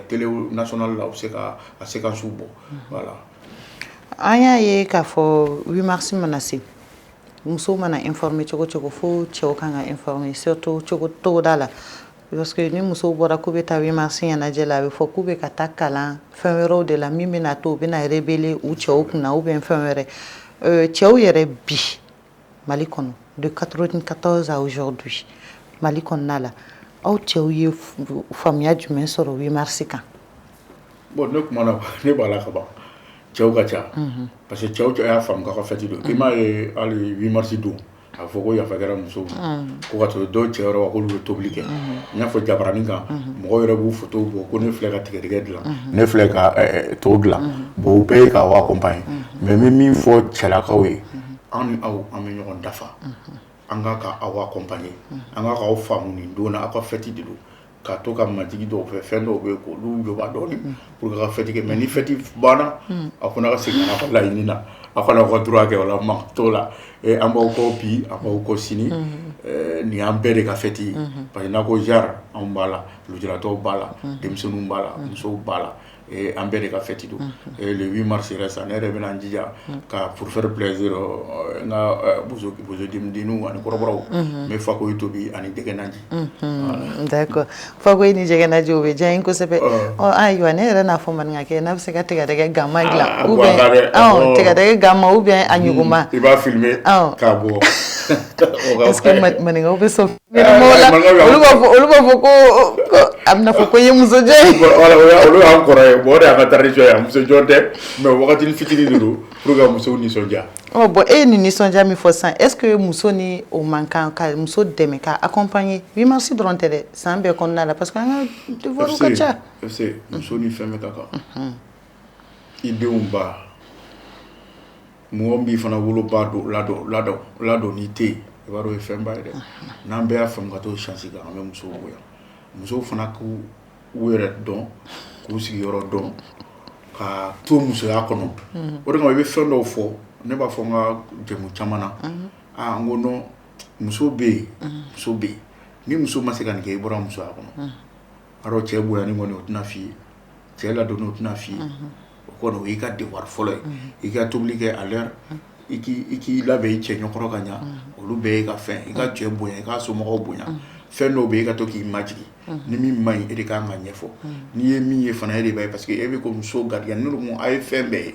télé nationale la, u bɛ se ka a séquence bɔ, voilà. An y'a ye k'a fɔ 8 mars mana se, musow mana informer cogo cogo, fo cɛw kan ka informer, surtout cogo togoda la, parce que ni musow bɔra k'u bɛ taa 8 mars ɲɛnajɛ la, a bɛ fɔ k'u bɛ ka taa kalan fɛn wɛrɛw de la, min bɛna to u bɛna rebeller u cɛw kunna ou bien fɛn wɛrɛ. Cɛw yɛrɛ bi Mali kɔnɔ, de 94 à aujourd'hui, Mali kɔnɔna la, aw cɛw ye faamuya jumɛn sɔrɔ 8 mars kan? Bon, ne kumana, ne b'a la ka ban. Cɛw ka ca, parce que cɛw cɛ y'a faamu k'a ka fête don. I m'a ye, hali 8 mars don, a fɔ ko yafa kɛra musow ma, ko ka to dɔw cɛ yɔrɔ k'olu bɛ tobili kɛ. N y'a fɔ jabaranin kan, mɔgɔw yɛrɛ b'u photo bɔ ko ne filɛ ka tigɛdɛgɛ dilan, ne filɛ ka to dilan. Bon, o bɛɛ ye k'aw accompagner. Mais n bɛ min fɔ cɛlakaw ye, an ni aw, an bɛ ɲɔgɔn dafa. An ka aw accompagner, an ka k'aw faamu nin don na, aw ka fête de don, ka to ka majigi dɔw fɛ, fɛn dɔw bɛ yen, k'olu jɔba dɔɔni pour que ka fête kɛ. Mais ni fête banna, aw fana ka segin ka na aw ka laɲini na, aw kana aw ka droit kɛ. O la, ma t'o la. An b'aw kɔ bi, an b'aw kɔ sini. Nin y'an bɛɛ de ka fête ye, parce que n'a ko genre, anw b'a la, lujuratɔw b'a la, denmisɛnninw b'a la, musow b'a la, an bɛɛ de ka fête don. Le 8 mars yɛrɛ sa, ne yɛrɛ bɛna n jija ka, pour faire plaisir n ka bozo bozodenninw ani kɔrɔbɔrɔw, n bɛ fakoyi tobi ani jɛgɛ naji. D'accord, fakoyi ni jɛgɛ naji, o bɛ diya n ye kosɛbɛ. Ɔ ayiwa, ne yɛrɛ n'a fɔ maninkakɛ n'a bɛ se ka tigɛdɛgɛ ganma dilan, ou bien tigɛdɛgɛ ganma ou bien a ɲuguma. I b'a filmer k'a bɔ. Est-ce que maninkaw bɛ sɔn la? Olu b'a fɔ ko a bɛna fɔ ko n ye musojɔ ye. Voilà, olu y'an kɔrɔ ye. Bon, o de y'an ka tradition ye. Musojɔ tɛ, mais wagatinin fitinin de don pour que ka musow nisɔndiya. Ɔ bon, e ye nin nisɔndiya min fɔ sisan, est ce que muso ni o man kan ka muso dɛmɛ ka accompagner 8 mars dɔrɔn tɛ dɛ, san bɛɛ kɔnɔna la, parce que an ka devoir ka ca? FC, muso ni fɛn bɛɛ ka kan. I denw ba, mɔgɔ min b'i fana woloba don ladon ladon ladon, n'i tɛ yen, i b'a dɔn o ye fɛnba ye dɛ. N'an bɛɛ y'a faamu ka t'o chance kan, an bɛ musow bonya. Musow fana k'u u yɛrɛ dɔn, k'u sigiyɔrɔ dɔn, ka to musoya kɔnɔ. O de kama, i bɛ fɛn dɔw fɔ, ne b'a fɔ n ka jɛmu caman na, aa, n ko non, muso bɛ yen, muso bɛ yen. Ni muso ma se ka nin kɛ, i bɔra musoya kɔnɔ. A dɔn, cɛ bonyani kɔni, o tɛna f'i ye, cɛ ladonni, o tɛna f'i ye. O kɔni, o y'i ka devoir fɔlɔ ye. I ka tobili kɛ à l'heure, i k'i labɛn i cɛ ɲɛkɔrɔ ka ɲa, olu bɛɛ ye ka fɛn. I ka cɛ bonya, i ka somɔgɔw bonya. Fɛn dɔw bɛ yen, i ka to k'i majigin. Ni min ma ɲi, e de kan ka ɲɛfɔ. N'i ye min ye fana, e de b'a ye, parce que e bɛ ko muso gardien ne ko, a ye fɛn bɛɛ ye.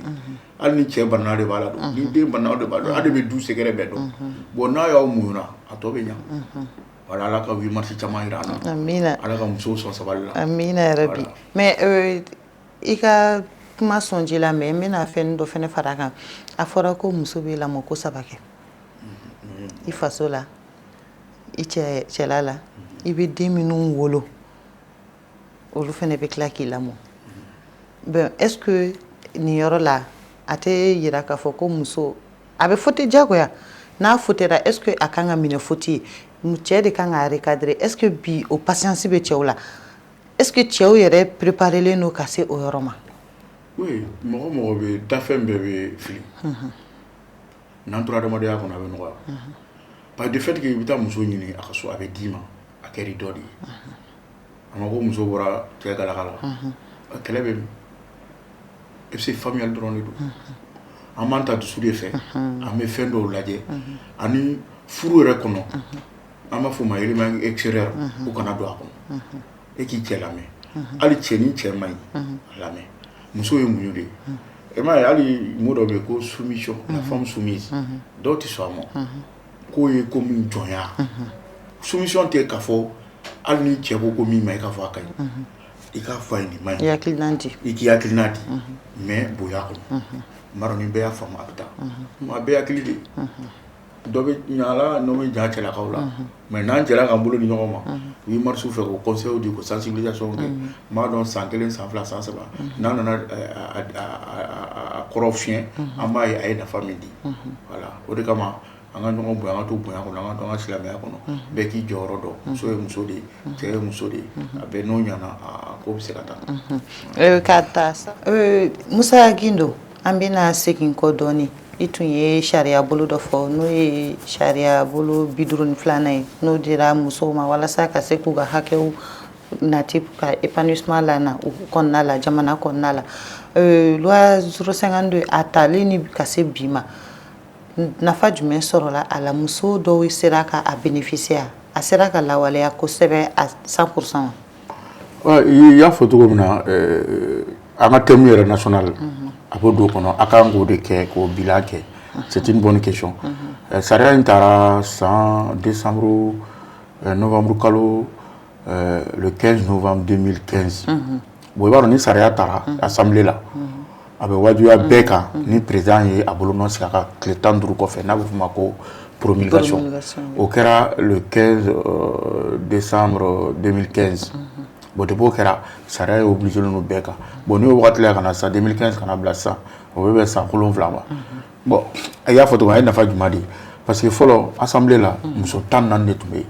Hali ni cɛ banna, de b'a la dɔn, ni den banna, de b'a dɔn, hali de bɛ du secret bɛɛ dɔn. Bon, n'a y'aw muɲuna, a tɔ bɛ ɲa. Wala, Ala ka 8 mars caman jira an na. Amina. Ala ka musow sɔn sabali la. Amina yarabi. Mais i ka kuma sɔnji la, mais n bɛna fɛn dɔ fɛnɛ fara a kan. A fɔra ko muso bɛ lamɔ ko saba kɛ: i faso la, i cɛ cɛla la, i bɛ den minnu wolo, olu fɛnɛ bɛ tila k'i lamɔ. Bon, est ce que nin yɔrɔ la, a tɛ yira k'a fɔ ko muso a bɛ faute diyagoya? N'a fautera, est ce que a kan ka minɛ faute ye? Cɛ de kan ka recadrer. Est ce que bi o patience bɛ cɛw la? Est ce que cɛw yɛrɛ préparelen don ka se o yɔrɔ ma? Oui, mɔgɔ mɔgɔ bɛ dafɛn bɛɛ bɛ fili. N'an tora adamadenya kɔnɔ, a bɛ nɔgɔya. Par de fait que i bɛ taa muso ɲini a ka so, a bɛ d'i ma, a kɛra dɔ de ye. A ma ko muso bɔra cɛ galaka la, kɛlɛ bɛ min? E bɛ se, faamuyali dɔrɔn de don. An b'an ta dusu de fɛ, an bɛ fɛn dɔw lajɛ ani furu yɛrɛ kɔnɔ, an b'a fɔ o ma élément extérieur, u kana don a kɔnɔ. E k'i cɛ lamɛn, hali cɛ ni cɛ man ɲi, a lamɛn. Muso ye muɲu de ye. E m'a ye, hali mot dɔ bɛ yen ko soumission, la femme soumise, dɔw tɛ sɔn a ma k'o ye komi jɔnya. Soumission tɛ k'a fɔ hali ni cɛ ko ko min ma, i k'a fɔ a ka ɲi, i k'a fɔ a ye nin man ɲi. I hakilina di. I k'i hakilina di, mais bonya kɔnɔ. N b'a dɔn ni bɛɛ y'a faamu, a bɛ taa. A bɛɛ hakili de ye. Dɔ bɛ ɲa la, dɔ bɛ ja cɛlakaw la, mais n'an jɛra k'an bolo di ɲɔgɔn ma 8 mars fɛ, k'o conseil di, k'o sensibilisation kɛ, n b'a dɔn san 1, san 2, san 3, n'an nana a kɔrɔ fiyɛ, an b'a ye a ye nafa min di. Voilà, o de kama an ka ɲɔgɔn bonya, an ka to bonya kɔnɔ, an ka to an ka silamɛya kɔnɔ, bɛɛ k'i jɔyɔrɔ dɔn. Muso ye muso de ye, cɛ ye muso de ye. A bɛɛ n'o ɲɛna, a ko bɛ se ka taa. Ka taa sa, Musa Gindo, an bɛna segin kɔ dɔɔni. I tun ye sariya bolo dɔ fɔ, n'o ye sariya bolo 52nan ye, n'o dira musow ma walasa ka se k'u ka hakɛw nati ka épanouissement la na u kɔnɔna la, jamana kɔnɔna la. Loi 052, a talen ni ka se bi ma, nafa jumɛn sɔrɔla a la? Muso dɔw sera ka a bénéficier? A sera ka lawaleya kosɛbɛ à 100%? I y'a fɔ cogo min na, an ka thème yɛrɛ national, a b'o don kɔnɔ, a kan k'o de kɛ k'o bilan kɛ. C'est une bonne question. Sariya in taara san décembre, novembre kalo, le 15 novembre 2015. Bon, i b'a dɔn, ni sariya taara assemblée la, a bɛ wajibiya bɛɛ kan ni président ye a bolonɔ sigi a ka tile 15 kɔfɛ, n'a bɛ f'o ma ko promulgation. O kɛra le 15 décembre 2015. Bon, depuis o kɛra, sariya ye obligé don bɛɛ kan. Bon, n'i y'o wagati lajɛ ka na sisan 2015 ka na bila sisan, o bɛ bɛn san 7 ma. Bon, i y'a fɔ cogo min, a ye nafa jumɛn di? Parce que fɔlɔ, assemblée la, muso 14 de tun bɛ yen.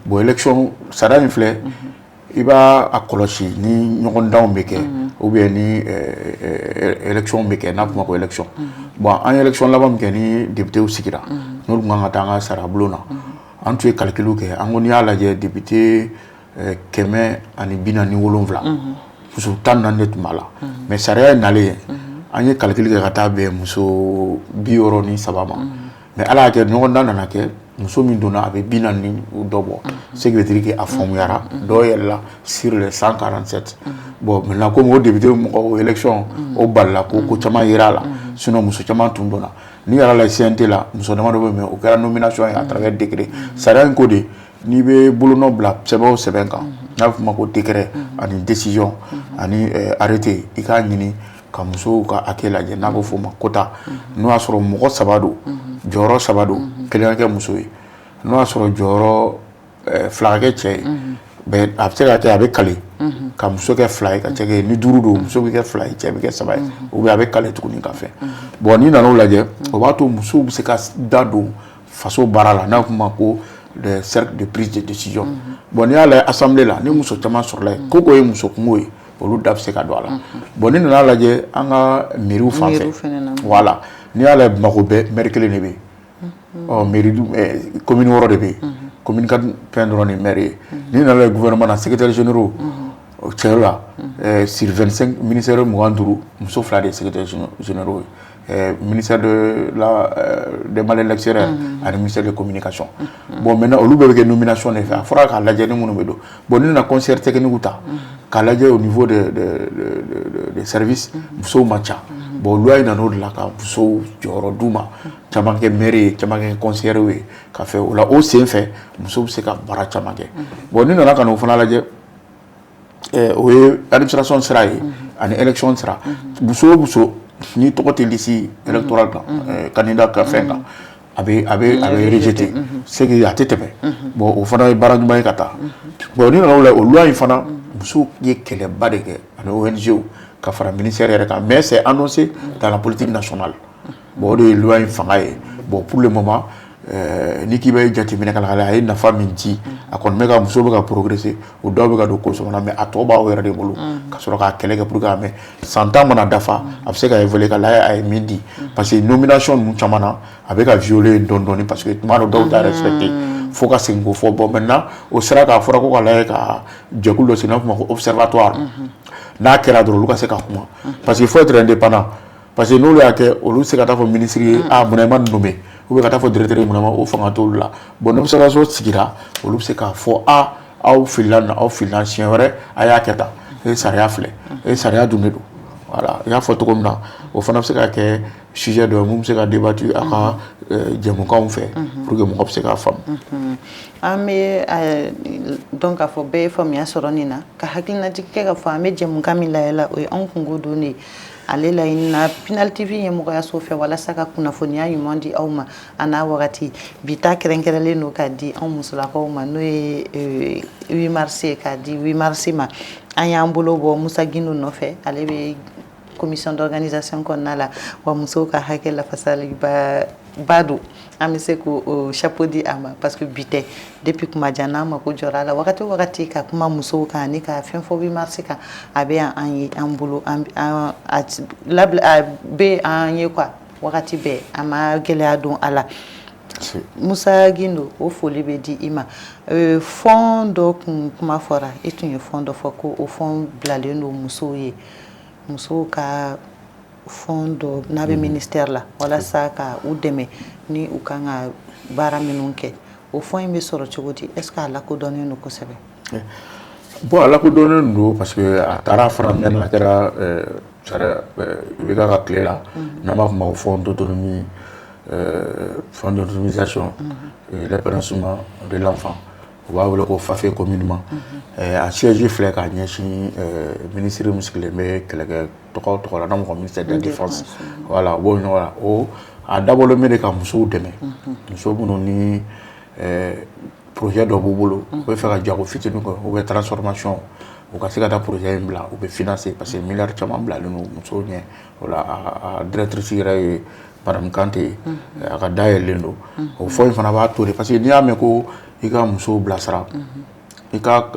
Bon, élection, sariya in filɛ, i b'a a kɔlɔsi ni ɲɔgɔndanw bɛ kɛ ou bien ni élection bɛ kɛ, n'a fɔ ma ko élection. Bon, an ye élection laban min kɛ ni député sigira, n'olu tun kan ka taa an ka sariya bulon na, an tun ye calcul kɛ, an ko n'i y'a lajɛ, député 147, muso 14 de tun b'a la. Mais sariya in nalen, an ye calcul kɛ ka taa bɛn muso 63 ma. Mais ala y'a kɛ, ɲɔgɔndan nana kɛ, muso min donna, a bɛ 40 ni dɔ bɔ. Ce qui veut dire que a faamuyara, dɔw yɛlɛla sur les 147. Bon, maintenant, comme o député mɔgɔ, o élection o balila, ko ko caman yera a la, sinon muso caman tun donna. N'i yɛrɛ la CNT la, muso damadɔ bɛ, mais o kɛra nomination ye à travers décret. Sariya in ko de, n'i bɛ bolonɔ bila sɛbɛn o sɛbɛn kan, n'a bɛ f'o ma ko décret ani décision ani arrêté, i k'a ɲini ka musow ka hakɛ lajɛ, n'a bɛ f'o ma quota. N'o y'a sɔrɔ mɔgɔ saba don, jɔyɔrɔ saba don, kelen ka kɛ muso ye. N'o y'a sɔrɔ jɔyɔrɔ fila ka kɛ cɛ ye, bɛn a bɛ se ka kɛ, a bɛ kale ka muso kɛ fila ye ka cɛ kɛ. Ni duuru don, muso bɛ kɛ fila ye, cɛ bɛ kɛ saba ye, ou bien a bɛ kale tuguni ka fɛn. Bon, n'i nana o lajɛ, o b'a to musow bɛ se ka da don faso baara la, n'a fɔ ma ko les cercles de prise de décision. Bon, n'i y'a lajɛ assemblée la, ni muso caman sɔrɔla yen, ko ko ye muso kungo ye, olu da bɛ se ka don a la. Bon, ni nana lajɛ an ka mairie fan fɛ, voilà, n'i y'a lajɛ, Bamakɔ bɛɛ maire kelen de bɛ yen. Ɔ mairie, commune wɔɔrɔ de bɛ yen, commune ka fɛn dɔrɔn de maire ye. N'i nana lajɛ gouvernement na, secrétaire généraux cɛ la, sur 25 ministères, 25, muso fila de ye secrétaire généraux ye, ministère de la des Maliens de l'extérieur ani ministère de communication. Bon, maintenant, olu bɛɛ bɛ kɛ nomination de fɛ. A fɔra k'a lajɛ ni minnu bɛ don. Bon, ni nana conseillère technique ta k'a lajɛ au niveau de service, musow man ca. Bon, loi in nana o de la ka musow jɔyɔrɔ d'u ma, caman kɛ maire ye, caman kɛ conseillère ye ka fɛ o la. O sen fɛ, musow bɛ se ka baara caman kɛ. Bon, ni nana ka n'o fana lajɛ, o ye administration sira ye ani élection sira. Muso o muso n'i tɔgɔ tɛ liste électorale kan, candidat ka fɛn kan, a bɛ rejeter, c'est que a tɛ tɛmɛ. Bon, o fana ye baara ɲuman ye ka taa. Bon, ni nana o la, o loi in fana, musow ye kɛlɛba de kɛ ani ONG ka fara ministère yɛrɛ kan, mais c'est annoncé dans la politique nationale. Bon, o de ye loi in fanga ye. Bon, pour le moment, n'i k'i bɛ jateminɛ ka a ye nafa min di, a kɔni bɛ ka muso bɛ ka progresser, o dɔw bɛ ka don ko na, mais a tɔ b'aw yɛrɛ de bolo ka sɔrɔ k'a kɛlɛ kɛ pour que a mɛ san 10 mana dafa, a bɛ se ka évoluer ka lajɛ a ye min di. Parce que nomination ninnu caman na, a bɛ ka violer dɔɔni dɔɔni, parce que tuma dɔ dɔw t'a respecter fo ka segin k'o fɔ. Bon, maintenant, o sera k'a fɔra ko ka lajɛ ka jɛkulu dɔ sigi, n'a fɔ ma ko observatoire. N'a kɛra dɔrɔn, olu ka se ka kuma, parce que il faut être indépendant. Parce que Parce que n'olu y'a kɛ, olu se ka taa fɔ ministre ye: "A, munna i ma nin nommé?" Ou bien ka taa fɔ directeur ye: "Munna ma?" O fanga t'olu la. Bon, n'observation sigira, olu bɛ se k'a fɔ: "A, aw filila nin, aw filila, siɲɛ wɛrɛ a y'a kɛ tan, e sariya filɛ, e sariya dun de don." Voilà, i y'a fɔ cogo min na, o fana bɛ se ka kɛ sujet dɔ ye mun bɛ se ka débattu a ka jɛmukanw fɛ pour que mɔgɔ bɛ se k'a faamu. An bɛ dɔn k'a fɔ bɛɛ ye faamuya sɔrɔ nin na, ka hakilinajigi kɛ k'a fɔ an bɛ jɛmukan min layɛla, o ye anw kungo don de ye. Ale laɲini na Pinal TV ɲɛmɔgɔyaso fɛ walasa ka kunnafoniya ɲuman di aw ma a n'a wagati. Bi ta kɛrɛnkɛrɛnlen don k'a di anw musolakaw ma, n'o ye 8 mars ye, k'a di 8 mars ma. An y'an bolo bɔ Musa Gindo nɔfɛ, ale bɛ commission d'organisation kɔnɔna la, wa musow ka hakɛ lafasali ba ba don. An bɛ se k'o chapeau di a ma, parce que bi tɛ, depuis kuma jan n'an mako jɔra a la wagati o wagati ka kuma musow kan ani ka fɛn fɔ 8 mars kan, a bɛ yan an ye, an bolo, an a labila, a bɛ an ye quoi, wagati bɛɛ a ma gɛlɛya don a la. Musa Gindo, o foli bɛ di i ma. Fond dɔ kun kuma fɔra, e tun ye fond dɔ fɔ ko o fond bilalen don musow ye, musow ka fond dɔ n'a bɛ ministère la walasa ka u dɛmɛ ni u kan ka baara minnu kɛ. O fond in bɛ sɔrɔ cogo di? Est ce que a lakodɔnnen don kosɛbɛ? Bon, a lakodɔnnen don, parce que a taara fara mɛn, a kɛra IBK ka tile la, n'an b'a fɔ ma ko fonds d'autonomie, fonds d'autonomisation et l'épanouissement de l'enfant, u b'a wele ko FAFE communément. A siège filɛ k'a ɲɛsin ministre min sigilen bɛ kɛlɛkɛ tɔgɔ tɔgɔ la, n'an b'a fɔ ministère de la Défense. Voilà, o b'o ɲɔgɔn la. O a dabɔlen bɛ de ka musow dɛmɛ, muso minnu ni projet dɔ b'u bolo, u bɛ fɛ ka jago fitinin kɛ ou bien transformation, u ka se ka taa projet in bila, u bɛ financer, parce que miliyari caman bilalen don musow ɲɛ o la. A directrice yɛrɛ ye madame Kante ye, a ka dayɛlɛlen don. O fond in fana b'a to de, parce que n'i y'a mɛn ko i ka musow bilasira, i ka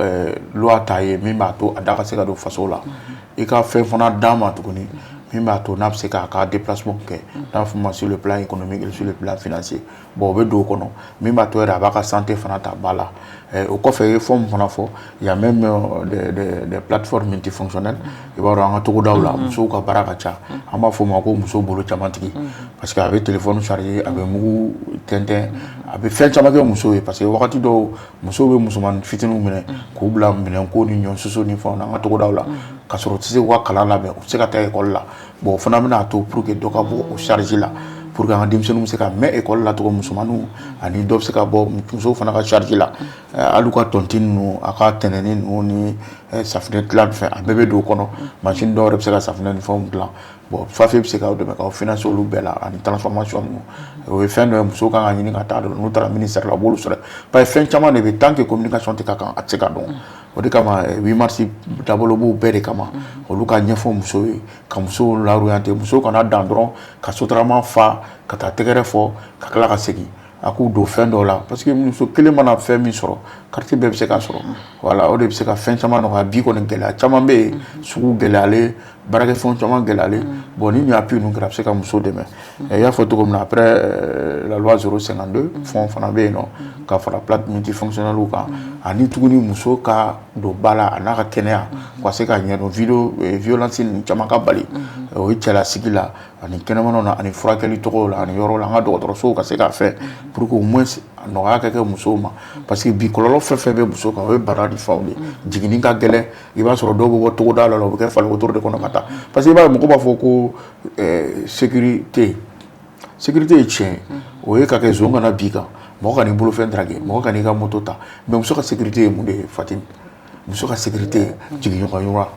loi ta ye min b'a to a da ka se ka don faso la, i ka fɛn fana d'a ma tuguni min b'a to n'a bɛ se k'a ka déplacement kɛ, n'a fɔ ma sur le plan économique et sur le plan financier. Bon, o bɛ don o kɔnɔ min b'a to yɛrɛ a b'a ka santé fana ta ba la. O kɔfɛ, i ye fɛn min fana fɔ, il y a même des plateformes multifonctionnelles. I b'a dɔn, an ka togodaw la, musow ka baara ka ca, an b'a fɔ o ma ko muso bolo camantigi, parce que a bɛ téléphone charger, a bɛ mugu tɛntɛn, a bɛ fɛn caman kɛ musow ye. Parce que wagati dɔw, musow bɛ musomanin fitininw minɛ k'u bila minɛnko ni ɲɔ susu ni fɛnw na an ka togodaw la, ka sɔrɔ u tɛ se k'u ka kalan labɛn, u tɛ se ka taa école la. Bon, o fana bɛna to pour que dɔ ka bɔ o charge la, pour que an ka denmisɛnninw bɛ se ka mɛn école la cogo, musomaninw, ani dɔ bɛ se ka bɔ musow fana ka charge la. Hali u ka tontine ninnu, a ka tɛnɛni ninnu ni safunɛ dilan fɛn, a bɛɛ bɛ don o kɔnɔ. Machine dɔw yɛrɛ bɛ se ka safunɛ ni fɛnw dilan. Bon, FAFE bɛ se k'aw dɛmɛ k'aw financer olu bɛɛ la, ani transformation ninnu. O ye fɛn dɔ ye musow kan ka ɲini ka taa dɔn. N'u taara ministère la, u b'olu sɔrɔ, parce que fɛn caman de bɛ, tant que communication tɛ ka kan, a tɛ se ka dɔn. O de kama 8 mars dabɔlen b'o bɛɛ de kama, olu ka ɲɛfɔ musow ye, ka musow l'orienter. Musow kana dan dɔrɔn ka sotarama fa ka taa tɛgɛrɛ fɔ ka tila ka segin, a k'u don fɛn dɔw la, parce que muso kelen mana fɛn min sɔrɔ, quartier bɛɛ bɛ se k'a sɔrɔ. Voilà, o de bɛ se ka fɛn caman nɔgɔya. Bi kɔni, gɛlɛya caman bɛ yen, sugu gɛlɛyalen, baarakɛfɛnw caman gɛlɛyalen. Bon, ni nin appui ninnu kɛra, a bɛ se ka muso dɛmɛ. I y'a fɔ cogo min na, après la loi 052, fonds fana bɛ yen nɔ ka fara plateforme multifonctionnelle kan, ani tuguni muso ka don ba la, a n'a ka kɛnɛya, u ka se ka ɲɛdɔn vidéo violence ninnu caman ka bali, o ye cɛlasigi la ani kɛnɛmanaw na, ani furakɛli tɔgɔw la, ani yɔrɔ la, an ka dɔgɔtɔrɔsow ka se ka fɛn pour que au moins nɔgɔya ka kɛ musow ma. Parce que bi, kɔlɔlɔ fɛn fɛn bɛ muso kan, o ye bana ni fɛnw de ye. Jiginni ka gɛlɛn, i b'a sɔrɔ dɔw bɛ bɔ togoda la, u bɛ kɛ fali wotoro de kɔnɔ ka taa, parce que i b'a ye mɔgɔw b'a fɔ ko sécurité, sécurité ye tiɲɛ ye, o ye ka kɛ zon kana bin kan, mɔgɔ ka n'i bolofɛn draguer, mɔgɔ ka n'i ka moto ta. Mais muso ka sécurité ye mun de ye, Fatimi? Muso ka sécurité ye jiginɲɔgɔn,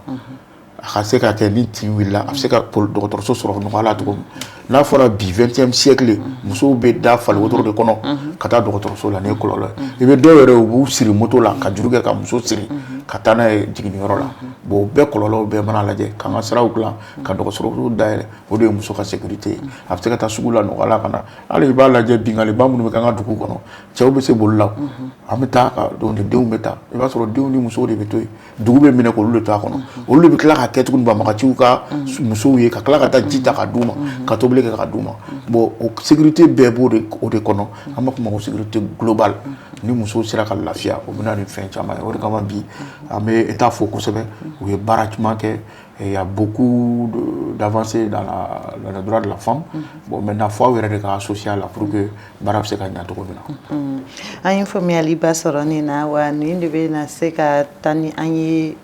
a ka se ka kɛ ni tin wulila, a bɛ se ka dɔgɔtɔrɔso sɔrɔ nɔgɔya la cogo min. N'a fɔra bi, 20e siècle, musow bɛ da fali wotoro de kɔnɔ ka taa dɔgɔtɔrɔso la, nin ye kɔlɔlɔ ye. I bɛ dɔw yɛrɛ, u b'u siri moto la ka juru kɛ ka muso siri ka taa n'a ye jiginniyɔrɔ la. Bon, o bɛɛ kɔlɔlɔw bɛɛ mana lajɛ, k'an ka siraw dilan, ka dɔgɔtɔrɔsow dayɛlɛ, o de ye muso ka sécurité ye. A bɛ se ka taa sugu la nɔgɔya la ka na. Hali i b'a lajɛ, binkanniba minnu bɛ kɛ an ka dugu kɔnɔ, cɛw bɛ se boli la, an bɛ taa ka donc denw bɛ taa, i b'a sɔrɔ denw ni musow de bɛ to yen, dugu bɛ minɛ k'olu de to a kɔnɔ. Olu de bɛ tila ka kɛ tuguni banbagaciw ka musow ye, ka tila ka taa ji ta ka d'u ma, ka tobili kɛ ka d'u ma. Bon, o sécurité bɛɛ b'o de o de kɔnɔ, an b'a fɔ o ma ko sécurité globale. Ni musow sera ka lafiya, o bɛ na ni fɛn caman ye. O de kama bi, an bɛ État fo kosɛbɛ, u ye baara caman kɛ. Et il y a beaucoup d'avancées dans le droit de la femme. Bon, maintenant, fo aw yɛrɛ de ka associer a la pour que baara bɛ se ka ɲɛ cogo min na. An ye faamuyaliba sɔrɔ nin na wa. Nin de bɛ na se ka taa ni an ye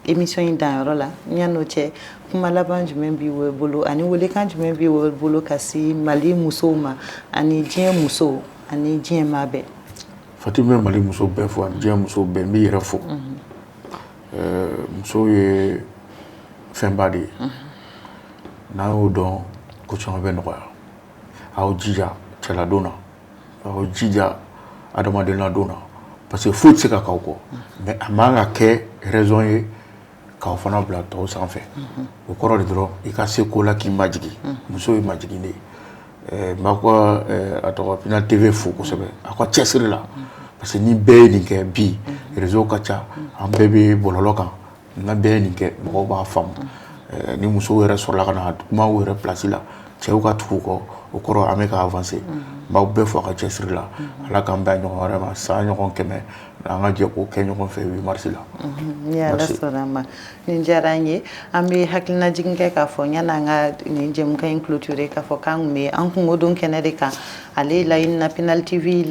émission in danyɔrɔ la. Yan'o cɛ, kuma laban jumɛn b'i bolo ani welekan jumɛn b'i bolo ka se Mali musow ma ani diɲɛ musow ani diɲɛ maa bɛɛ? Fati, bɛ Mali muso bɛɛ fo ani diɲɛ muso bɛɛ. N b'i yɛrɛ fo. Muso ye fɛnba de ye. N'an y'o dɔn, ko caman bɛ nɔgɔya. Aw jija cɛladon na, aw jija adamadenya na, parce que foyi tɛ se ka k'aw kɔ, mais a man ka kɛ raison ye k'aw fana bila tɔw sanfɛ. O kɔrɔ de dɔrɔn, i ka se ko la k'i majigin. Muso ye majigin de ye. N b'aw ka, a tɔgɔ, Pinal TV fo kosɛbɛ aw ka cɛsiri la, parce que ni bɛɛ ye nin kɛ bi, réseau ka ca, an bɛɛ bɛ bɔlɔlɔ kan. N'an bɛɛ ye nin kɛ, mɔgɔw b'a faamu. Ni musow yɛrɛ sɔrɔla ka na kuma u yɛrɛ place la, cɛw ka tugu u kɔ, o kɔrɔ an bɛ ka avancer. N b'aw bɛɛ fo a ka cɛsiri la. Ala k'an bɛn ɲɔgɔn wɛrɛ ma, san ɲɔgɔn 100, an ka jɛ k'o kɛ ɲɔgɔn fɛ 8 mars la. Ni Ala sɔnna ma, nin diyara an ye. An bɛ hakilinajigin kɛ k'a fɔ, yan'an ka nin jɛmukan in clôturer, k'a fɔ k'an kun bɛ an kungo don kɛnɛ de kan, ale laɲini na Pinal TV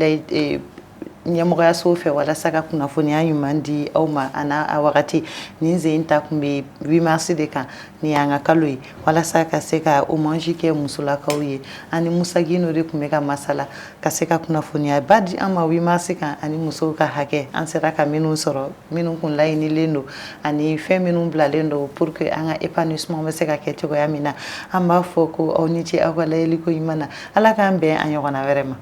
ɲɛmɔgɔyaso fɛ, walasa ka kunnafoniya ɲuman di aw ma a n'a a wagati. Nin sen ta kun bɛ 8 mars de kan, nin y'an ka kalo ye, walasa ka se ka hommage kɛ musolakaw ye. Ani Musa Gindo de tun bɛ ka masala ka se ka kunnafoniya ba di an ma 8 mars kan ani musow ka hakɛ, an sera ka minnu sɔrɔ, minnu kun laɲinilen don, ani fɛn minnu bilalen don pour que an ka épanouissement bɛ se ka kɛ cogoya min na. An b'a fɔ ko aw ni ce aw ka layɛliko ɲuman na. Ala k'an bɛn a ɲɔgɔnna wɛrɛ ma.